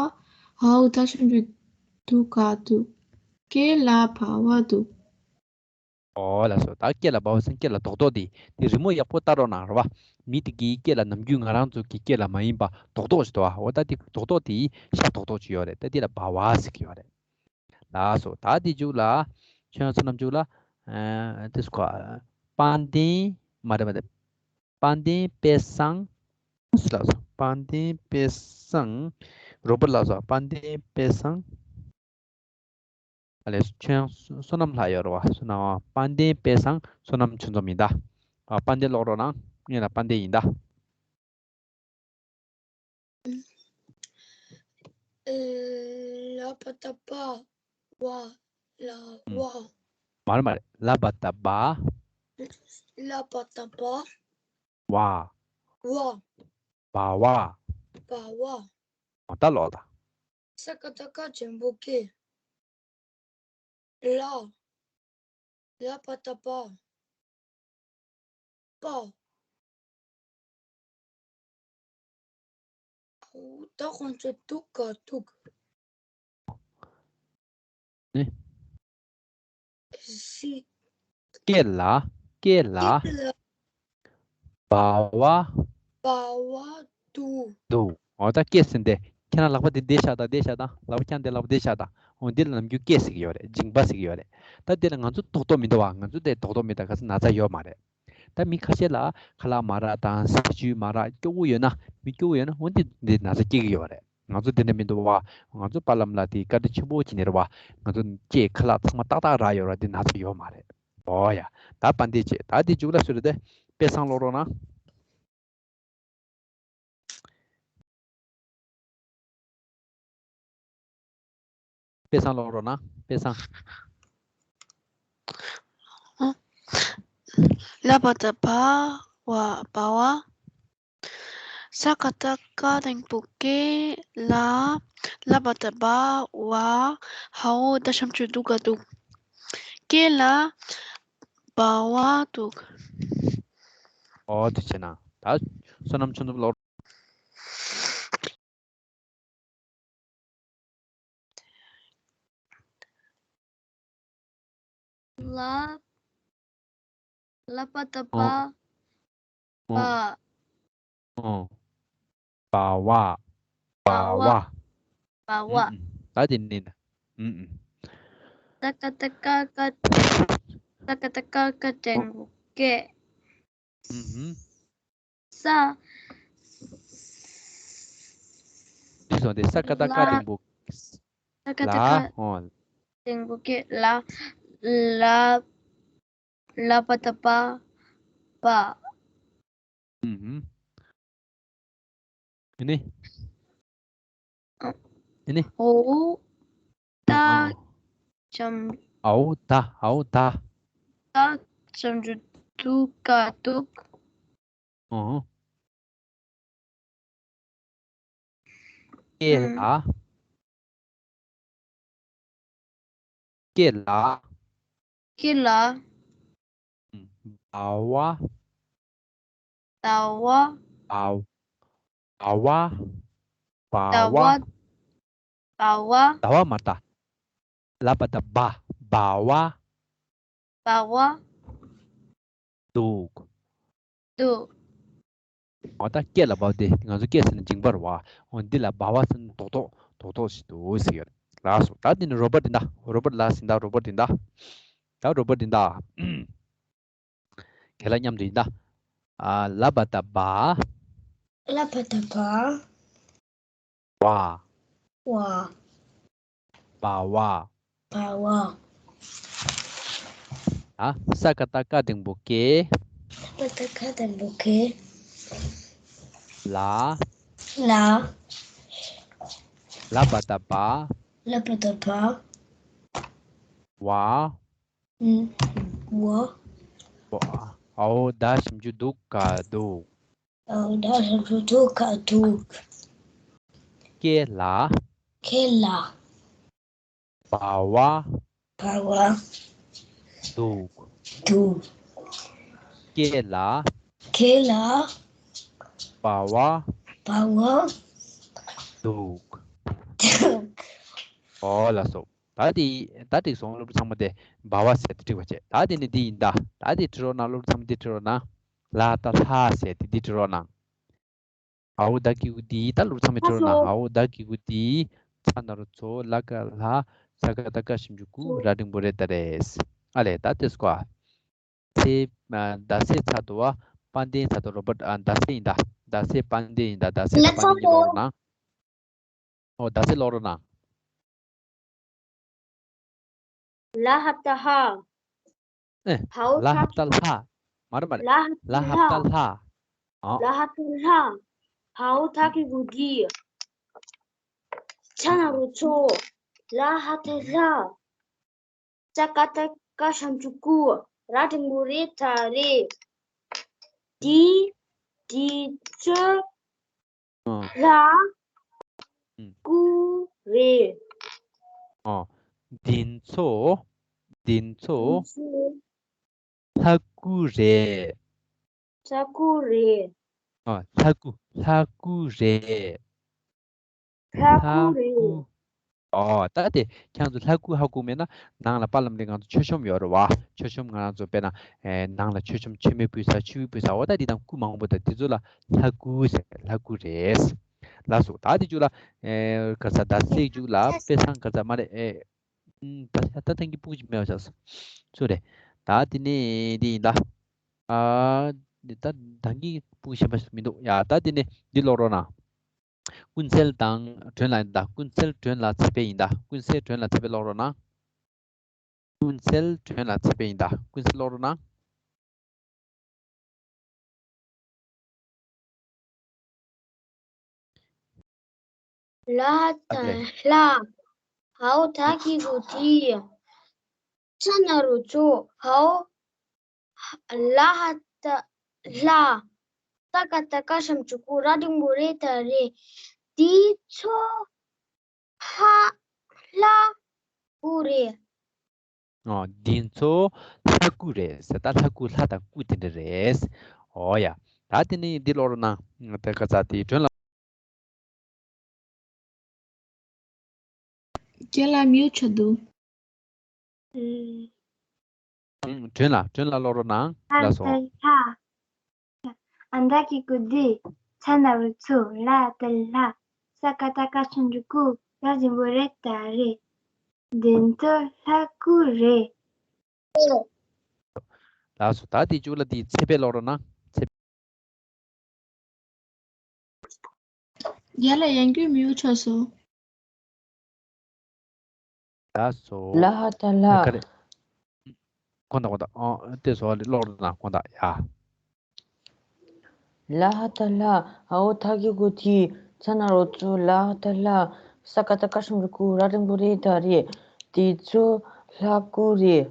ཧ་འོག་ཐ་ཆུང་དུ་དུ་ག་དུག་སྐེ་ལ་བ་བ་དུག་ཨོ་ལགས་སོ། ད་སྐེ་ལ་བ་བ་ཟེར་སྐེ་ལ་རྡོག་རྡོག་འདི། འདི་རི་མོ་ཡག་པོ་ལྟ་རོགས་གནང་རོགས་བ། མི་དེ་གི་སྐེ་ལ་ནམ་རྒྱུན་ང་རང་ཚོ་གི་སྐེ་ལ་མ་ཡིན་པ་རྡོག་རྡོག་ཅིག་འདུག་བ། འོ་ད་དེ་རྡོག་རྡོག་དེ་ཤ་རྡོག་རྡོག་ཅིག་ཡོད་རེད། ད་དེ་ལ་བ་བ་ཟེར་གི་ཡོད་རེད། ལགས་སོ། ད་དེ་མཇུག་ལ་ཆོས་དབྱིངས་བསོད་ནམས་མཇུག་ལ་ཨ་དེ་སུ་ག་དཔལ་ལྡན་མ་རེད་མ་རེད། དཔལ་ལྡན་དཔལ་བཟང་། ལགས་སོ། དཔལ་ལྡན་དཔལ་བཟང་། རོགས་པ་ལགས་སོ། དཔལ་ལྡན་དཔལ་བཟང་། ཨ་ལས་ཆོས་དབྱིངས་བསོད་ནམས་ལྷག་ཡོད་རེད་བ། བསོད་ནམས། དཔལ་ལྡན་དཔལ་བཟང་བསོད་ནམས་ཆོས་འཛོམས་ཡིན་ད། ཨ་དཔལ་ལྡན་ཀློག་རོགས་གནང་། ངས་ལ་དཔལ་ལྡན་ཡིན་ད། ལ་བ་བཏགས་ལ་བ། ལ་བ། མ་རེད་མ་རེད། ལ་བ་བཏགས་ལ་བ། ལ་བ་བཏགས་ལ་བ། བ། བ། བ་བ། བ་བ། འོ་ད་ཀློག་ད། ས་ཀ་བཏགས་སྐ་འགྲེང་བུ་སྐེ། ལ། ལ་བ་བཏགས་ལ་བ། བ། ད་ཁོང་ཚོ་དུག་ག་དུག་ནི། སི། སྐེ་ལ། སྐེ་ལ། སྐེ་ལ། བ་བ། བ་བ་དུག་དུག་འོ་ད་སྐེ་ཟེར་འདི། ཁྱེད་རང་ལག་པ་འདི་འདི་བཞག་དང་འདི་བཞག་དང་། ལག་པ་ཁྱེད་རང་འདི་ལག་པ་འདི་བཞག་དང་། འོ་འདི་ལ་ནམ་རྒྱུན་སྐེ་ཟེར་གྱི་ཡོད་རེད། མཇིང་པ་ཟེར་གྱི་ཡོད་རེད། ད་འདི་ལ་ང་ཚོ་རྡོག་རྡོག་མི་འདུག་བ། ང་ཚོ་འདི་རྡོག་རྡོག་མི་འདུག་ག་ས་ན་ཚ་ཡོད་མ་རེད། ད་མི་ཁ་ཤས་ལ་ཁ་ལག་མ་རག་དང་། ཟས་བཅུད་མ་རག་སྐྱོ་བོ་ཡོད་ན། མི་སྐྱོ་བོ་ཡོད་ན་འོ་འདི་འདི་ན་ཚ་སྐྱེ་གི་ཡོད་རེད། ང་ཚོ་འདི་འདྲ་མི་འདུག་བ། ང་ཚོ་པ་ལམ་ལ་དེ་བཀའ་དྲིན་ཆེན་པོ་བྱས་ནས་རེད་བ། ང་ཚོ་སྐྱེས་ཁ་ལག་ཚང་མ་ཏག་ཏག་རག་ཡོད་ར། འདི་ན་ཚ་ཡོད་མ་རེད། འོ་ཡ། ད་དཔལ་ལྡན་བྱས། ད་འདི་མཇུག་ལ་སུ་རེད་དེ། དཔལ་བཟང་ཀློག་རོགས་གནང་། དཔལ་བཟང་ཀློག་རོགས་གནང་། དཔལ་བཟང་། ལ་བ་བཏགས་ལ་བ། བ་བ། ས་ཀ་བཏགས་སྐ་འགྲེང་བུ་སྐེ་ལ། ལ་བ་བཏགས་ལ་བ། ཧ་འོག་ཏ་ཞབས་ཀྱུ་དུ་ག་དུག་སྐེ་ལ་བ་བ་དུག་ཨོ་དེ་བྱས་ན་ད་བསོད་ནམས་ཆུ་འཛོམས་ཀློག་ལ། ལ་བ་བཏགས་ལ་བ། ཨོ། ཨོ། བ་བ། བ་བ། བ་བ། ཨུ་ཨུ། ད་དེ་ནི་ན། ཨུ་ཨུ། ས་ཀ་བཏགས་སྐ་སྐ། ས་ཀ་བཏགས་སྐ་སྐ་འགྲེང་བུ་སྐེ། ཨུ་ཨུ། ས། དེ་སོང་སྟེ་ས་ཀ་བཏགས་སྐ་འགྲེང་བུ། ས་ཀ་བཏགས་སྐ། ལ། ཨོ། འགྲེང་བུ་སྐེ་ལ། ལ། ལ་བ་བཏགས་ལ་བ། ཨུ་ཨུ། ཨེ་ནི། ཨེ་ནི། འོ། ད། ཨ། ཅམ། ཨའོ་ད། ཨའོ་ད། ད་ཅམ་ཅུ་དུ་ག་དུག་ཨོ། སྐེ་ལ། སྐེ་ལ། སྐེ་ལ། བ་བ། ཟླ་བ། བ། བ་བ། བ་ཟླ་བ། བ། ཟླ་བ། ཟླ་བ་མ་རེད་ད། ལ་བ་ད་བ། བ་བ། བ་བ། འདུག་འདུག་འོ་ད་སྐད་ལ་བ་དེ་ང་ཚོ་སྐད་ཟེར་ན་འཇིང་པ་རེད་བ། འོ་འདི་ལ་བ་བ་ཟེར་ན་རྡོག་རྡོག་རྡོག་རྡོག་ཞིག་འདུག་ཟེར་གྱི་ཡོད། ལགས་སོ། ད་འདི་ནི་རོ་པར་འདི་འདྲ། རོ་པར་ལ་ཟིན་ད། རོ་པར་འདི་འདྲ། ད་རོ་པར་འདི་འདྲ། ཁྱེད་ལ་མཉམ་དུ་ཡིན་ད། ཨ། ལ་བ་ད་བ། ལ་བ་ད་བ། བ། བ། བ་བ། བ་བ། ཨ། ས་ཀ་བཏགས་སྐ་འགྲེང་བུ་སྐེ། ས་ཀ་བཏགས་སྐ་འགྲེང་བུ་སྐེ། ལ། ལ། ལ་བ་ད་བ། ལ་བ་ད་བ། བ། ཨ། བ། བ། འོ་ད་ཞིབ་འཇུག་འདུག་ག་འདུག་འོ་ད་ཞིབ་འཇུག་འདུག་ག་འདུག་སྐེ་ལ། སྐེ་ལ། བ་བ། བ་བ། འདུག་འདུག་སྐེ་ལ། སྐེ་ལ། བ་བ། བ་བ། འདུག་འདུག་འོ་ལགས་སོ། ད་དེ་ད་དེ་སོང་། སློབ་ཕྲུག་ཚང་མ་དེ་བ་བ་ཟེར་ཏེ་བྲིས་པ་བྱས། ད་དེ་ནི་འདི་ཡིན་ད། ད་དེ་བྲིས་རོགས་གནང་། སློབ་ཕྲུག་ཚང་མ་དེ་བྲིས་རོགས་གནང་། ལ་ད་ལྷ་ཟེར་ཏེ་འདི་བྲིས་རོགས་གནང་། འའོ་ད་གི་གུ་འདི་ད་སློབ་ཕྲུག་ཚང་མས་བྲིས་རོགས་གནང་། འའོ་ད་གི་གུ་འདི། ཚ་ན་རོ་ཚོ། ལ་ག་ལྷ། ས་ཀ་བཏགས་སྐ་ཞབས་ཀྱུ་སྐུ། ར་འགྲེང་བུ་རེ་ད་རེད། ཨ་ལས། ད་དེ་སྐོར། ཚེ། ཨ། ཟླ་ཚེས་ཚ་དོ་བ། དཔལ་ལྡན་ཚ་དོ་རོ་པར། ཨ། ཟླ་ཚེས་ཡིན་ད། ཟླ་ཚེས་དཔལ་ལྡན་ཡིན་ད། ཟླ་ཚེས་དཔལ་ལྡན་གྱི་ཀློག་རོགས་གནང་། འོ་ཟླ་ཚེས་ཀློག་རོགས་གནང་། ལ་ཧ་ད་ལྷ། ཨེ། ཧའོ་ལ་ཧ་ད་ལྷ། མ་རེད་མ་རེད། ལ་ཧ་ད་ལྷ། ཨ། ལ་ཧ་ད་ལྷ། ཧའོ་ད་གི་གུ་འདི། ཚ་ན་རོ་ཚོ། ལ་ཧ་ད་ལྷ། ས་ཀ་བཏགས་སྐ་ཞབས་ཀྱུ་སྐུ། ར་འགྲེང་བུ་རེ་ད་རེད། འདི། འདི་ཚོ་ཨ། ལྷ། ཨུམ། སྐུ་རེད། ཨ། འདི་ཚོ། འདི་ཚོ། འདི་ཚོ། ལྷ་སྐུ་རེད། ལྷ་སྐུ་རེད། ཨ། ལྷ་སྐུ། ལྷ་སྐུ་རེད། ལྷ་སྐུ་རེད། ལྷ་སྐུ། ཨོ། ད་དེ་ཁྱེད་ཚོ་ལྷ་སྐུ་ཧ་གོ་མེད་ན། ནང་ལ་པར་ལམ་རེ་ང་ཚོ་མཆོད་གཤོམ་ཡོད་རེད་བ། མཆོད་གཤོམ་ང་རང་ཚོ་དཔེར་ན། ཨེ། ནང་ལ་མཆོད་གཤོམ་མཆོད་མེ་ཕུལ་ས། མཆོད་ཡོན་ཕུལ་ས། འོ་ད་དེ་དང་སྐུ་མང་པོ། ད་དེ་ཚོ་ལ་ལྷ་སྐུ་ཟེར། ལྷ་སྐུ་རེད། ལགས་སོ། ད་དེ་ཚོ་ལ། ཨེ། ག་ས་ཟླ་ཚེས་མཇུག་ལ་དཔེ་བཟང་ག་ས་མ་རེད། ཨེ། ད་ད་ད་ཐེངས་ཀྱི་སྤུ་གུ་ཅིག་མེད་པ་ཆགས་སོང་། སུ་རེད། ད་དེ་ནས་དེ་ཡིན་ད། ཨ། ད་ད་གིན་སྤུ་གུ་གཞན་པ་ཞིག་མི་འདུག་ཡ། ད་དེ་ནས་འདི་ཀློག་རོགས་གནང་། ཀུན་གསལ་དང་སྒྲོན་ལ་ཡིན་ད། ཀུན་གསལ་སྒྲོན་ལ་ཚེ་འཕེལ་ཡིན་ད། ཀུན་གསལ་སྒྲོན་ལ་ཚེ་འཕེལ་ཀློག་རོགས་གནང་། ཀུན་གསལ་སྒྲོན་ལ་ཚེ་འཕེལ་ཡིན་ད། ཀུན་གསལ་ཀློག་རོགས་གནང་། ལ་ཧ་ད་ལྷ། ཧའོ་ད་གི་གུ་འདི། ཚ་ན་རོ་ཚོ། ཧའོ། ལ་ཧ་ད་ལྷ། ས་ཀ་བཏགས་སྐ་ཞབས་ཀྱུ་སྐུ། ར་འགྲེང་བུ་རེ་ད་རེད། འདི་ཚོ་ལྷ། ལྷ་སྐུ་རེད། ཨོ། འདི་ཚོ་ལྷ་སྐུ་རེད་ཟེར། ད་ལྷ་སྐུ། ལྷ་དང་སྐུ་དེ་འདྲ་རེད། ཨོ་ཡ། ད་དེ་ནས་འདི་ཀློག་རོགས་གནང་། དེ་ག་ས་དེ་སྒྲོན་ལ། ཁྱེད་ལ་མིའུ་ཆོ་འདུག་ཨུམ། སྒྲོན་ལ། སྒྲོན་ལ་ཀློག་རོགས་གནང་། ལ་ལགས་སོ། ཧ་ད་ལྷ། ཨ་ད་གི་གུ་འདི། ཚ་ན་རོ་ཚོ། ལ་ད་ལྷ། ས་ཀ་བཏགས་སྐ་ཞབས་ཀྱུ་སྐུ། ར་འགྲེང་བུ་རེ་ད་རེད། འདི་ཚོ་ལྷ་སྐུ་རེད། ལགས་སོ། ད་དེ་མཇུག་ལ་དེ་ཚེ་འཕེལ་ཀློག་རོགས་གནང་། ཚེ། རྒན་ལགས། ཡང་བསྐྱར་མིའུ་ཆགས་སོང་། ལགས་སོ། ལ་ཧ་ད་ལྷ། ག་རེ། དགོངས་དག། དགོངས་དག། ཨོ། དེ་སོ་ལ་ཀློག་རོགས་གནང་། དགོངས་དག་ཡ། ལ་ཧ་ད་ལྷ། ཧའོ་ད་གི་གུ་འདི། ཚ་ན་རོ་ཚོ། ལ་ཧ་ད་ལྷ། ས་ཀ་བཏགས་སྐ་ཞབས་ཀྱུ་སྐུ། ར་འགྲེང་བུ་རེ་ད་རེད། འདི་ཚོ་ལྷ་སྐུ་རེད།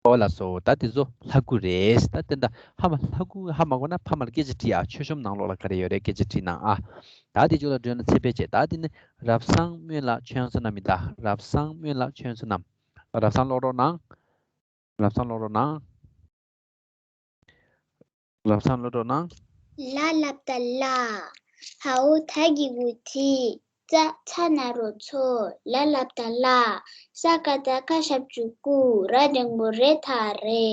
ཨོ་ལགས་སོ། ད་དེ་ཚོ་ལྷ་སྐུ་རེད། ད་དེ་འདྲ་ཧ་མ། ལྷ་སྐུ་ཧ་མ་གོ་ན་ཕ་མར་སྐད་ཆ་དྲིས་ཨ། མཆོད་གཤོམ་ནང་ལོགས་ལ་ག་རེ་ཡོད་རེད། སྐད་ཆ་དྲིས་གནང་ཨ། ད་དེ་མཇུག་ལ་སྒྲོན་ལ་ཚེ་འཕེལ་བྱས། ད་དེ་ནི་རབ་བཟང་སྨོན་ལགས་ཆོས་བཟང་བསོད་ནམས་ཡིན་ད། རབ་བཟང་སྨོན་ལགས་ཆོས་བཟང་བསོད་ནམས། རབ་བཟང་ཀློག་རོགས་གནང་། རབ་བཟང་ཀློག་རོགས་གནང་། ལབ་སང་ཀློག་རོགས་གནང་། ལ་ལབ་ད་ལ། ཧའོ་ད་གི་གུ་དི། ཙ་ཚ་ན་རོ་ཚོ། ལ་ལབ་ད་ལ། ས་ཀ་ད་ཀ་ཞབས་ཀྱུ་ཀུ། ར་འགྲེང་བུ་རེ་ད་རེ།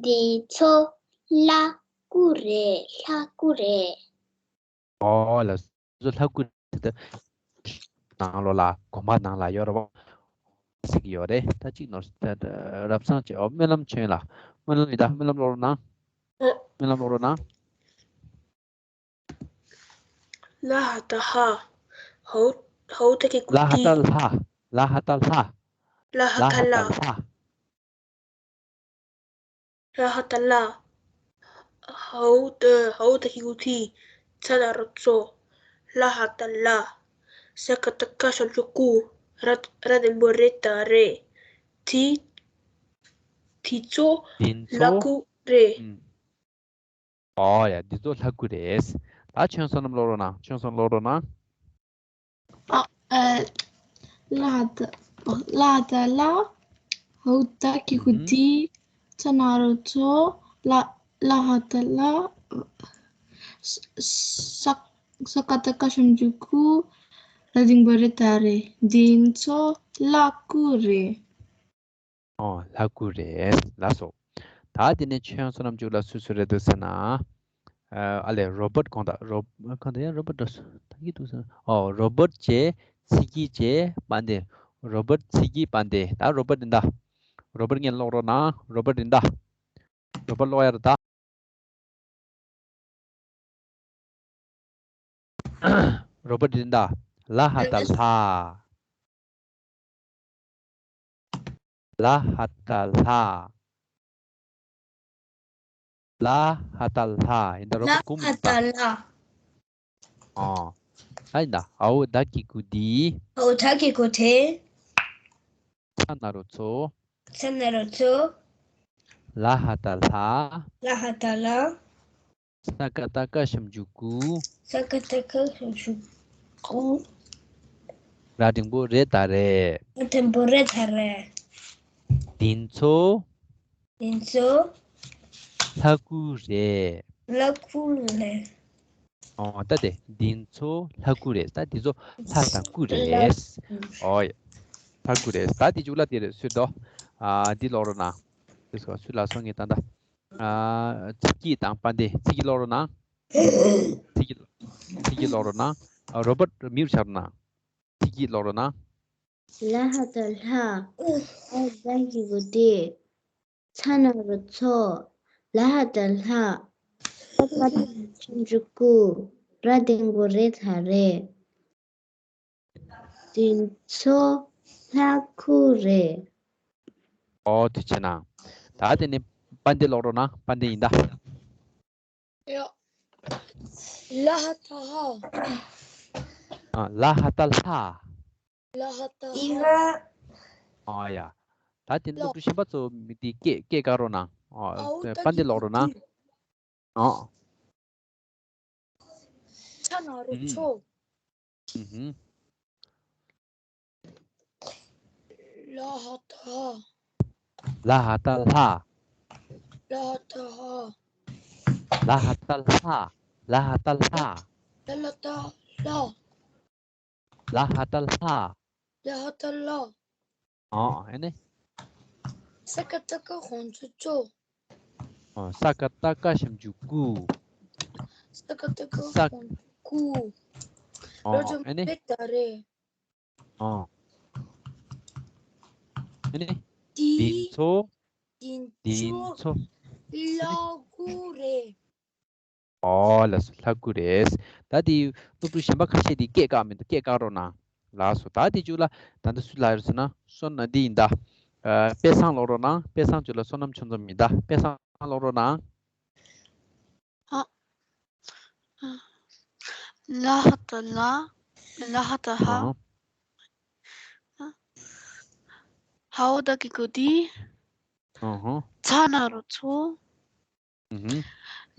འདི་ཚོ་ལྷ་སྐུ་རེད། ལྷ་སྐུ་རེད། ཨོ་ལ་སོ་ལྷ་སྐུ་དེ་ནང་ལོགས་ལ་དགོན་པ་ནང་ལ་ཡོད་རེད་བ། ཟེར་གྱི་ཡོད་རེད། ད་གཅིག་ནོར་ད་ད་རབ་སང་བྱས། ཨོ་སྨོན་ལམ་ཆོས་ལ། སྨོན་ལམ་ཡིན་ད། སྨོན་ལམ་ཀློག་རོགས་གནང་། སྨོན་ལམ་ཀློག་རོགས་གནང་། ལ་ཧ་ད་ཧ། ཧའོ་ཧའོ་ད་གི་གུ་ལ་ཧ་དི། ད་ལྷ། ལ་ཧ་ད་ལྷ། ལ་ཧ་ལ་ཧ་ད་ད་ལ། ལྷ། ལ་ཧ་ད་ལ། ཧའོ་ད་ཧའོ་ད་གི་གུ་དི། ཚ་ན་རོ་ཚོ། ལ་ཧ་ད་ལ། ས་ཀ་ད་ཀ་ཞབས་ཀྱུ་ཀུ། ར་ར་འགྲེང་བུ་རེ་ད་རེ། དི། དི་ཚོ་འདི་ལྷ་ཚོ་སྐུ་རེད། ཨུམ། ཨོ་ཡ། འདི་ཚོ་ལྷ་སྐུ་རེད། ད་ཆོས་བསོད་ནམས་ཀློག་རོགས་གནང་། ཆོས་བསོད་ནམས་ཀློག་རོགས་གནང་། ཨ་ཨ། ལ་ད་ལ་ད་ལ། ཧའོ་ད་གི་གུ་ཨུམ། དི། ཚ་ན་རོ་ཚོ། ལ་ལ་ཧ་ད་ལ། ས་ས་ཀ་ད་ཀ་ཞབས་ཀྱུ་ཀུ། ར་འགྲེང་བུ་རེ་ད་རེ། འདི་ཚོ་ལྷ་སྐུ་རེད། ཨོ་ལྷ་སྐུ་རེད། ལགས་སོ། ད་དེ་ནས་ཆོས་དབྱིངས་བསོད་ནམས་ཅུ་ལ་སུ་སུ་རེད་འདུག་ཟེར་ན། ཨ་ལས་རོ་བཊ་གང་ལྟར་རོ་གང་ལྟར་ཡང་རོ་བཊ་འདྲ་སུ་ད་གི་འདུག་ཟེར་ན། ཨོ་རོ་བཊ་བྱས། ཚིག་གི་བྱས། དཔལ་ལྡན། རོ་བཊ་ཚིག་གི་དཔལ་ལྡན། ད་རོ་བཊ་འདི་འདྲ། རོ་བཊ་ངས་ཀློག་རོགས་གནང་། རོ་བཊ་འདི་འདྲ། རོ་བཊ་ཀློག་ཡ་རེད་ད། རོ་བཊ་འདི་འདྲ། ལ་ཧ་ད་ལྷ། ལ་ཧ་ད་ལྷ། ལ་ཧ་ད་ལྷ། ཡིན་ད་རོ་བཊ་གུམ་ད། ལ་ཧ་ད་ལྷ། ཨོ། ད་ཡིན་ད། ཨའོ་ད་གི་གུ་དི། ཨའོ་ད་གི་གུ་དི། ཚ་ན་རོ་ཚོ། ཚ་ན་རོ་ཚོ། ལ་ཧ་ད་ལྷ། ལ་ཧ་ད་ལྷ། ས་ཀ་ད་ཀ་ཞབས་ཀྱུ་ཀུ། ས་ཀ་ད་ཀ་ཞབས་ཀྱུ་ཀུ། ར་འགྲེང་བུ་རེ་ད་རེ། ར་འགྲེང་བུ་རེ་ད་རེ། འདི་ཚོ། འདི་ཚོ། ལྷ་སྐུ་རེད། ལྷ་སྐུ་རེད། ཨོ་ད་དེ་འདི་ཚོ་ལྷ་སྐུ་རེད། ད་འདི་ཚོ་ལྷ་དང་སྐུ་རེད། ཨོ་ཡ། ལྷ་སྐུ་རེད། ད་དེ་མཇུག་ལ་དེ་རེད་སུས་དོ། ཨ་འདི་ཀློག་རོགས་གནང་། དེ་སོ་སུས་ལ་སོང་ངས་ད་ད། ཨ་ཚིག་གི་དང་དཔལ་ལྡན། ཚིག་གི་ཀློག་རོགས་གནང་། ཚིག་གི་ཚིག་གི་ཀློག་རོགས་གནང་། ཨ་རོ་བཊ་མིའུཊ་བྱས་རོགས་གནང་། ཚིག་གི་ཀློག་རོགས་གནང་། ལ་ཧ་ད་ལྷ། ཨའོ་ད་གི་གུ་དི། ཚ་ན་རོ་ཚོ། ལ་ཧ་ད་ལྷ། ས་ཀ་ད་ཀ་ཞབས་ཀྱུ་ཀུ། ར་འགྲེང་བུ་རེ་ད་རེ། འདི་ཚོ་ལྷ་སྐུ་རེད། ཨོ་ཐུགས་རྗེ་གནང་། ད་དེ་ནས་དཔལ་ལྡན་ཀློག་རོགས་གནང་། དཔལ་ལྡན་ཡིན་ད། ཡ། ལ་ཧ་ད་ཧ། ཨ་ལ་ཧ་ད་ལྷ། ལ་ཧ་ད་ཧ། ཨ་ཡ། ད་དེ་ནས་ལ། སློབ་ཕྲུག་གཞན་པ་ཚོ་མི་དེ་སྐད་སྐད་བཀག་རོགས་གནང་། ཨོ་ཨའོ་ད་དཔལ་ལྡན་གི་ཀློག་རོགས་གནང་། དི། ཨོ། ཚ་ན་རོ་ཚོ། ཨུ་ཧུམ། ལ་ཧ་ད་ཧ། ལ་ཧ་ད་ལྷ། ལ་ཧ་ད་ཧ། ལ་ཧ་ད་ལྷ། ལ་ཧ་ད་ལྷ། ལ་ལ་ད་ལ། ལ་ཧ་ད་ལྷ། ལ་ཧ་ད་ལྷ། ཨོ་ཨ་ནི། ས་ཀ་ད་ཀ་ཧོན་ཚུ་ཚོ། ཨོ་ས་ཀ་ད་ཀ་ཞབས་ཀྱུ་ཀུ། ས་ཀ་ད་ཀ་ས་ཧོན་ཚུ་ཀུ། ཨོ་ར་འགྲེང་བུ་ཨ་ནི། རེ་ད་རེ། ཨོ་ཨ་ནི། འདི་འདི་ཚོ། འདི་འདི་ཚོ་ཚོ། ལྷ་སྐུ་རེད། ཨོ་ལགས་སོ། ལྷ་སྐུ་རེད། ད་དེ་སློབ་ཕྲུག་གཞན་པ་ཁ་ཤས་དེ་སྐད་བཀག་མི་འདུག་སྐད་བཀག་རོགས་གནང་། ལགས་སོ། ད་དེ་མཇུག་ལ་ད་ལྟ་སུ་ལ་ཡོད་ཟེར་ན་བསོད་ནམས་འདི་ཡིན་ད། ཨ་དཔེ་བཟང་ཀློག་རོགས་གནང་། དཔེ་བཟང་མཇུག་ལ་བསོད་ནམས་ཆུང་ཙམ་ཡིན་ད། དཔེ་བཟང་ཀློག་རོགས་གནང་། ཨ། ལ་ཧ་ད་ལ། ལ་ཧ་ད་ཧ། ཨ་ཧ། ཧའོ་ད་གི་གུ་དི། ཨ་ཧ། ཚ་ན་རོ་ཚོ། ཨུ་ཧུམ།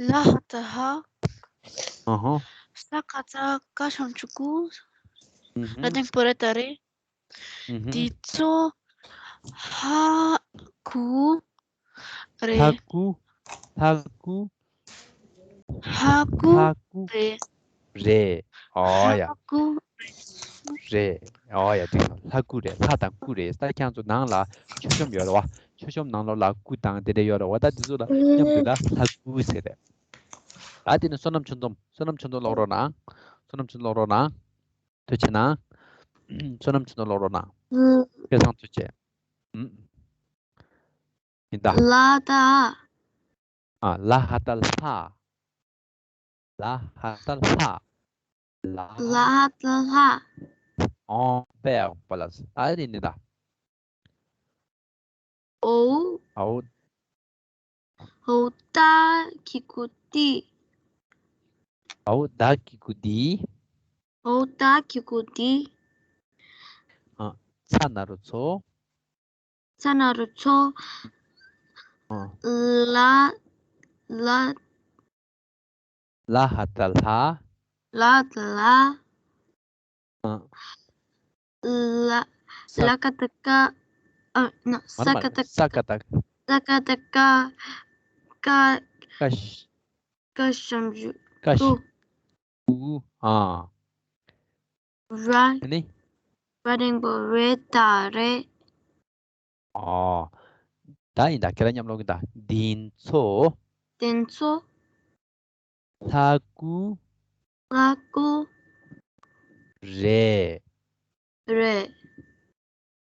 ལ་ཧ་ད་ཧ། ཨ་ཧ། ས་ཀ་ད་ཀ་ཞབས་ཀྱུ་ཀུ། ཨུ་ཧུམ། ར་འགྲེང་བུ་རེ་ད་རེ། ཨུ་ཧུམ། འདི་ཚོ་ལྷ་སྐུ་རེད། ལྷ་སྐུ། ལྷ་སྐུ། ལྷ་སྐུ་ལྷ་སྐུ་རེད། རེད། ཨོ་ཡ། ལྷ་སྐུ་རེད། ཨོ་ཡ། འགྲིག་སོང་། ལྷ་སྐུ་རེད། ལྷ་དང་སྐུ་རེད། ད་ཁྱེད་ཚོ་ནང་ལ་མཆོད་གཤོམ་ཡོད་རེད་བ། མཆོད་གཤོམ་ནང་ལོགས་ལ་སྐུ་དང་དེ་འདྲ་ཡོད་རེད་བ། ད་དེ་ཚོ་ལ་མཉམ་དུ་ལ་ལྷ་སྐུ་ཟེར་རེད། ད་དེ་ནི་བསོད་ནམས་ཆོས་འཛོམས། བསོད་ནམས་ཆོས་འཛོམས་ཀློག་རོགས་གནང་། བསོད་ནམས་ཆོས་འཛོམས་ཀློག་རོགས་གནང་། ཐུགས་རྗེ་གནང་། བསོད་ནམས་ཆོས་འཛོམས་ཀློག་རོགས་གནང་། སྐལ་བཟང་ཐུགས་རྗེ། ཨུམ། ཡིན་ད། ལ་ད། ཨ། ལ་ཧ་ད་ལྷ། ལ་ཧ་ད་ལྷ། ལ། ལ་ཧ་ད་ལྷ། ཨོ། པེ་ཨོ་པ་ལ་ས། ཨ་རི་ནི་ད། ཨོ། ཨོ། ཨོ་ད་གི་གུ་ཏི། ཨོ་ད་གི་གུ་ཏི། ཨོ་ད་གི་གུ་ཏི། ཨ། ཚ་ན་རོ་ཚོ། ཚ་ན་རོ་ཚོ། ཨ། ལ། ལ། ལ་ཧ་ད་ལྷ། ལ་ད་ལ། ཨ། ལ། ས། ལ་ཀ་ད་ཀ། ཨ། ན། ས་མ་མ། ཀ་ད། ས་ཀ་ད། ས་ཀ་ད་ཀ། ཀ། ཀ་ཤ། ཀ་ཞབས་ཀྱུ། ཀ་ཤ། ཀུ། ཀུ། ཨ། ར། ཨ་ནི། ར་འགྲེང་བུ་རེ་ད་རེད། ཨོ། ད་ཡིན་ད། ཁྱེད་རང་མཉམ་ཀློག་གི་ད། འདི་ཚོ། དེ་ཚོ། ལྷ་སྐུ། ལྷ་སྐུ། རེད། རེད།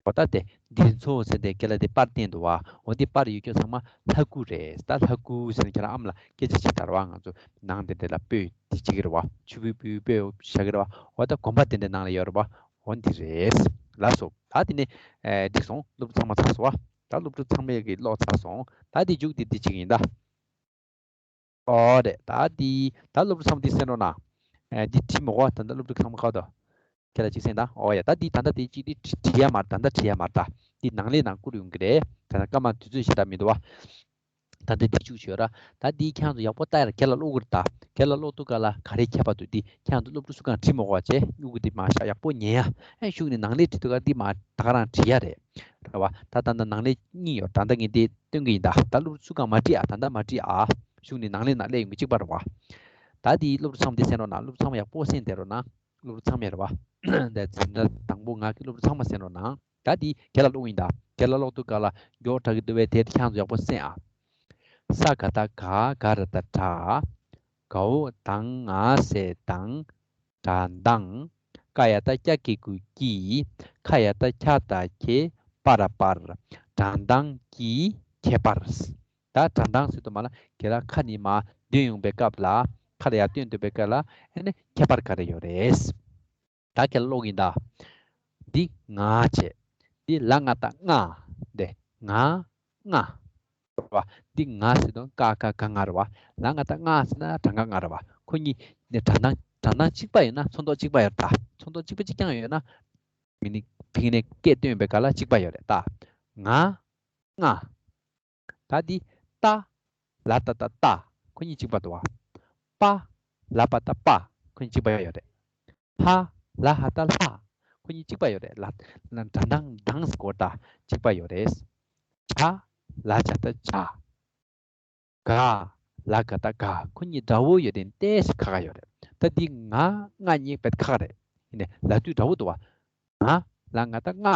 འོ་ད་དེ། འདི་ཚོ་ཟེར་དེ་སྐད་ལ་དེ་པར་བསྟན་འདུག་བ། འོ་འདི་པར་ཡོད་ཁྱོད་ཚང་མ་ལྷ་སྐུ་རེད། ད་ལྷ་སྐུ་ཟེར་ན་ཁྱེད་རང་ཨམ་ལ་སྐད་ཆ་བྱེད་ད་རེད་བ། ང་ཚོ་ནང་དེ་འདྲ་ལ་སྤོས་དེ་བྱེད་ཀྱི་རེད་བ། ཆུ་བོའི་སྤོས་སྤོས་བཞག་གི་རེད་བ། འོ་ད་དགོན་པ་དེ་འདྲ་ནང་ལ་ཡོད་རེད་བ། འོ་འདི་རེད། ལགས་སོ། ད་དེ་ནས་ཨེ་འགྲིག་སོང་། སློབ་ཕྲུག་ཚང་མ་ཚར་སོང་བ། ད་སློབ་ཕྲུག་ཚང་མས་ཀྱི་ཀློག་ཚར་སོང་། ད་དེ་མཇུག་དེ་འདི་བྱེད་ཀྱི་ཡིན་ད། ཨོ་རེད། ད་འདི་ད་སློབ་ཕྲུག་ཚང་མ་འདི་གསན་རོགས་གནང་། ཨེ་འདི་བྲིས་མི་དགོས། ད་ལྟ་སློབ་ཕྲུག་ཚང་མ་ཁ་ཐོག་ཁྱེད་ལ་གཅིག་གསན་དང་། ཨོ་ཡ། ད་འདི་ད་ལྟ་དེ་གཅིག་འདི་བྲི་བྲི་ཡ་མ་རེད། ད་ལྟ་བྲི་ཡ་མ་རེད། ད་འདི་ནང་ལས་ནང་བསྐུར་ཡོང་གི་རེད། ད་ལྟ་སྐར་མ་དུས་ཚོད་ཞེ་དྲག་མི་འདུག་བ། ད་ལྟ་འདི་བཅུག་བྱོས་ར། ད་འདི་ཁྱེད་ཚོ་ཡག་པོ་ལྟ་ཡ་ར། རྒན་ལ་ཀློག་གི་རེད་ད། རྒན་ལ་ཀློག་དུས་སྐབས་ལ་ག་རེ་ཁྱད་པར་འདུག་འདི་ཁྱེད་ཚོ་སློབ་ཕྲུག་སུ་གང་བྲིས་མི་དགོས་བྱས། སྨྱུ་གུ་འདི་མར་བཞག་ཡག་པོ་ཉན་ཡ། ཨེ་གཞུག་ནས་ནང་ལས་བྲིས་དུས་སྐབས་འདི་མར་ད་ག་རང་བྲིས་ཡ་རེད། རེད་བ། ད་ད་ལྟ་ནང་ལས་གཉིས་ཡོད། ད་ལྟ་ངས་འདི་སྟོན་གྱི་ཡིན་ད། ད་སློབ་ཕྲུག་སུ་གང་མ་བྲིས་ཨ། ད་ལྟ་མ་བྲིས་ཨ། གཞུག་ནས་ནང་ལས་ནང་སླེབས་ཡོང་གི་གཅིག་པ་རེད་བ། ད་འདི་སློབ་ཕྲུག་ཚང་མ་འདི་གསན་རོགས་གནང་། སློབ་ཕྲུག་ཚང་མ་ཡག་པོ་གསན་བསྡད་རོགས་གནང་། སློབ་ཕྲུག་ཚང་མས་རེད་བ། འདི་འཛིན་གྲྭ་དང་པོ་ང་གི་སློབ་ཕྲུག་ཚང་མ་གསན་རོགས་གནང་། ད་འདི་རྒན་ལ་ཀློག་ཡིན་ད། རྒན་ལ་ཀློག་དུས་སྐབས་ལ་མགྱོགས་དྲགས་ཀྱི་འདུག་བས། དེ་ཁྱེད་ཚོ་ཡག་པོ་གསན་ཨ། ས་ག་བཏགས་སྒ། ག་ར་བཏགས་སྒྲ། གའོ་དང་ང་ཟེར་དང་། སྒྲ་གདངས། ཀ་ཡ་བཏགས་ཀྱ་གི་གུ་ཀྱི། ཁ་ཡ་བཏགས་ཁྱ་བཏགས་ཁྱེ། པ་ར་པར། སྒྲ་གདངས་ཀྱི་ཁྱད་པར། ད་སྒྲ་གདངས་ཟེར་དུས་མ་ལ་ཁྱེད་རང་ཁ་ནས་མར་འདོན་ཡོང་པའི་སྐབས་ལ། ཁ་ལ་ཡར་བཏོན་འདོན་པའི་སྐབས་ལ་ཨ་ནི་ཁྱད་པར་ག་རེ་ཡོད་རེད། ད་ཁྱེད་ཀློག་ཡིན་ད། འདི་ང་བྱས། འདི་ལ་ང་བཏགས་ལྔ། འདི་ང་ལྔ། རེད་བ། འདི་ང་ཟེར་དུས་ཀ་ཁ་ག་ང་རེད་བ། ལ་ང་བཏགས་ལྔ་ཟེར་ན་གྲངས་ཀ་ལྔ་རེད་བ། ཁོ་གཉིས་ནི་སྒྲ་གདངས་སྒྲ་གདངས་གཅིག་པ་ཡོད་ན་ཚོན་མདོག་གཅིག་པ་ཡོད་རེད་ད། ཚོན་མདོག་གཅིག་པ་གཅིག་རྐྱང་ཡོད་ན། མི་ནི་ཕིང་ནས་སྐད་བཏོན་པའི་སྐབས་ལ་གཅིག་པ་ཡོད་རེད་ད། ང་ལྔ། ད་འདི་ཏ། ལ་ཏ་བཏགས་ཏ། ཁོ་གཉིས་གཅིག་པ་འདུག་བ། པ། ལ་པ་བཏགས་པ། ཁོ་གཉིས་གཅིག་པ་ཡོད་རེད། ཧ། ལ་ཧ་བཏགས་ལྷ། ཁོ་གཉིས་གཅིག་པ་ཡོད་རེད། ལ་ལ་སྒྲ་གདངས་གདངས་སྐོར་ད་གཅིག་པ་ཡོད་རེད། ཇ། ལ་ཇ་བཏགས་ཇ། ག། ལ་ག་བཏགས་ག། ཁོ་གཉིས་འདྲ་བོ་ཡོད་རེད། ཏོག་ཙམ་ཁག་ཁག་ཡོད་རེད། ད་འདི་ང་ལྔ་གཉིས་པད་ཁག་རེད། ཡིན་ནའི་ལབ་དུས་འདྲ་བོ་འདུག་བ། ང་། ལ་ང་བཏགས་ལྔ།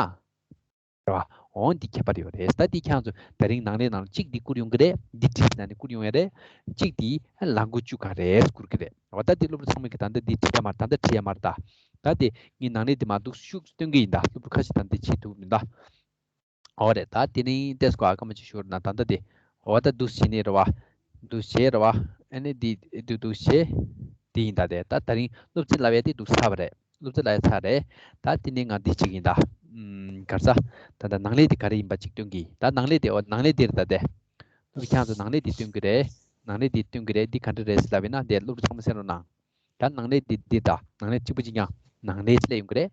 རེད་བ། འོ་འདི་ཁྱད་པར་ཡོད་རེད། ད་འདི་ཁྱེད་ཚོ་དེ་རིང་ནང་ལས་ནང་ལ་གཅིག་འདི་བསྐུར་ཡོང་གི་རེད། འདི་བྲིས་ནང་ནས་བསྐུར་ཡོང་ཡ་རེད། གཅིག་འདི་ལ་མགོ་བཅུ་ག་རེ་བསྐུར་གི་རེད། འོ་ད་འདི་སློབ་ཕྲུག་ཚང་མས་ཀྱི་ད་ལྟ་འདི་བྲིས་ཡ་མ་རེད། ད་ལྟ་བྲིས་ཡ་མ་རེད་ད། ད་དེ་ངས་ནང་ལས་འདི་མ་འདུག་ཤུགས་སྟོན་གི་ཡིན་ད། སློབ་ཕྲུག་ཁ་ཤས་ད་འདི་བྱེད་ཐུབ་མིན་ད། འོ་རེད། ད་དེ་རིང་ཏེས་ཀོ་ཨ་ཀ་མ་ཅིག་ཤོར་ན་ད་ལྟ་དེ། འོ་ད་འདུག་བྱེད་ནི་རེད་བ། འདུག་བྱེད་རེད་བ། ཨ་ནི་འདི་འདུག་འདུག་བྱེད། འདི་ཡིན་ད་དེ། ད་དེ་རིང་སློབ་ཚན་བསླབ་ཡ་དེ་འདུག་ཚར་བ་རེད། སློབ་ཚན་བསླབ་ཡ་ཚར་རེད། ད་དེ་ནས་ང་འདི་གཅིག་ཡིན་ད། ཨུམ། ག་རེ་ཟ། ད་ད་ནང་ལས་དེ་ག་རེ་ཡིན་པ་གཅིག་སྟོན་གི། ད་ནང་ལས་དེ། འོ་ནང་ལས་དེ་རེད་ད་དེ། སློབ་ཁྱེད་ཚོ་ནང་ལས་དེ་སྟོན་གི་རེད། ནང་ལས་དེ་སྟོན་གི་རེད། འདི་ག་འདྲ་རེད་ཟེར་ལབ་ཡིན་ན་དེ་སློབ་ཕྲུག་ཚང་མ་གསན་རོགས་གནང་། ད་ནང་ལས་འདི་འདི་ད་ནང་ལས་གཅིག་པ་གཅིག་རྐྱང་ནང་ལས་སླེབས་ཡོང་གི་རེད།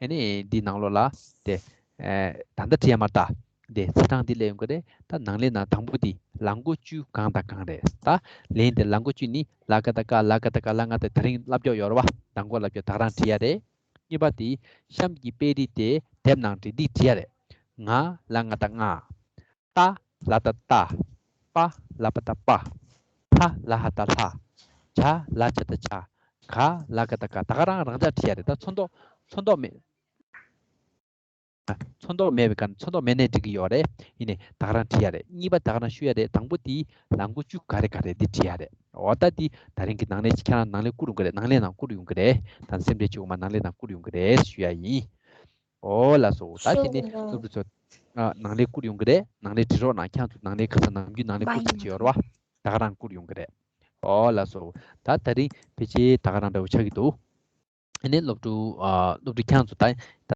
ཨ་ནི་འདི་ནང་ལོགས་ལ་དེ་ཨེ་ད་ལྟ་བྲིས་ཡ་མ་རེད་ད། དེ་ཚེས་གྲངས་འདི་སླེབས་ཡོང་གི་རེད། ད་ནང་ལས་ནང་དང་པོ་འདི་ལ་མགོ་བཅུ་གང་དང་གང་རེད། ད་ལན་དེ་ལ་མགོ་བཅུ་ནི་ལ་ག་བཏགས་ཀ། ལ་ག་བཏགས་ཀ། ལ་ང་བཏགས། དེ་རིང་བསླབ་ཀྱོག་ཡོད་རེད་བ། མདང་དགོང་བསླབ་ཀྱོག་ད་ག་རང་བྲིས་ཡ་རེད། གཉིས་པ་དེ་གཤམ་གྱི་དཔེ་རིས་དེ་དེབ་ནང་བྲིས་འདི་བྲིས་ཡ་རེད། ང་ལ་ང་བཏགས་ང་། ཏ། ལ་ཏ་ཏ། པ། ལ་པ་བཏགས་པ། ལྷ། ལ་ཧ་བཏགས་ལྷ། ད་ལ་ཆ་ད་ཆ། ག་ལ་ག་ད་ག། ད་ག་རང་རང་འཇགས་བྲིས་ཡ་རེད། ད་ཚོན་མདོག་ཚོན་མདོག་མེད། ཚོན་མདོག་མེད་པའི་སྒང་ཚོན་མདོག་མེད་ནའི་འགྲིག་གི་ཡོད་རེད། ཡིན་ནའི་ད་ག་རང་བྲིས་ཡ་རེད། གཉིས་པ་ད་ག་རང་ཞུ་ཡ་རེད། དང་པོ་དེ་ལ་མགོ་བཅུ་ག་རེ་ག་རེ་འདི་བྲིས་ཡ་རེད། འོ་ད་འདི་ད་རིང་གི་ནང་ལས་ཁྱེད་རང་ནང་ལས་བསྐུར་ཡོང་གི་རེད། ནང་ལས་ནང་བསྐུར་ཡོང་གི་རེད། ད་སེམས་ཁྲལ་བྱེད་དགོས་མ། ནང་ལས་ནང་བསྐུར་ཡོང་གི་རེད་ཞུ་ཡ་ཡིན། ཨོ་ལགས་སོ། ད་དེ་ནས་སློབ་ཕྲུག་ཚོ་ཨ་ནང་ལས་བསྐུར་ཡོང་གི་རེད། ནང་ལས་བྲིས་རོགས་གནང་། ཁྱེད་ཚོ་ནང་ལས་ཁ་སང་ནམ་རྒྱུན་ནང་ལས་བསྐུར་ཐུབ་ཀྱི་ཡོད་རེད་བ། ད་ག་རང་བསྐུར་ཡོང་གི་རེད། ཨོ་ལགས་སོ། ད་ད་རིང་ཕལ་ཆེར་ད་ག་རང་འདྲ་བོ་ཆགས་ཀྱི་འདུག་ཨ་ནི་སློབ་ཕྲུག་ཨ་སློབ་ཕྲུག་ཁྱེད་ཚོ་ད།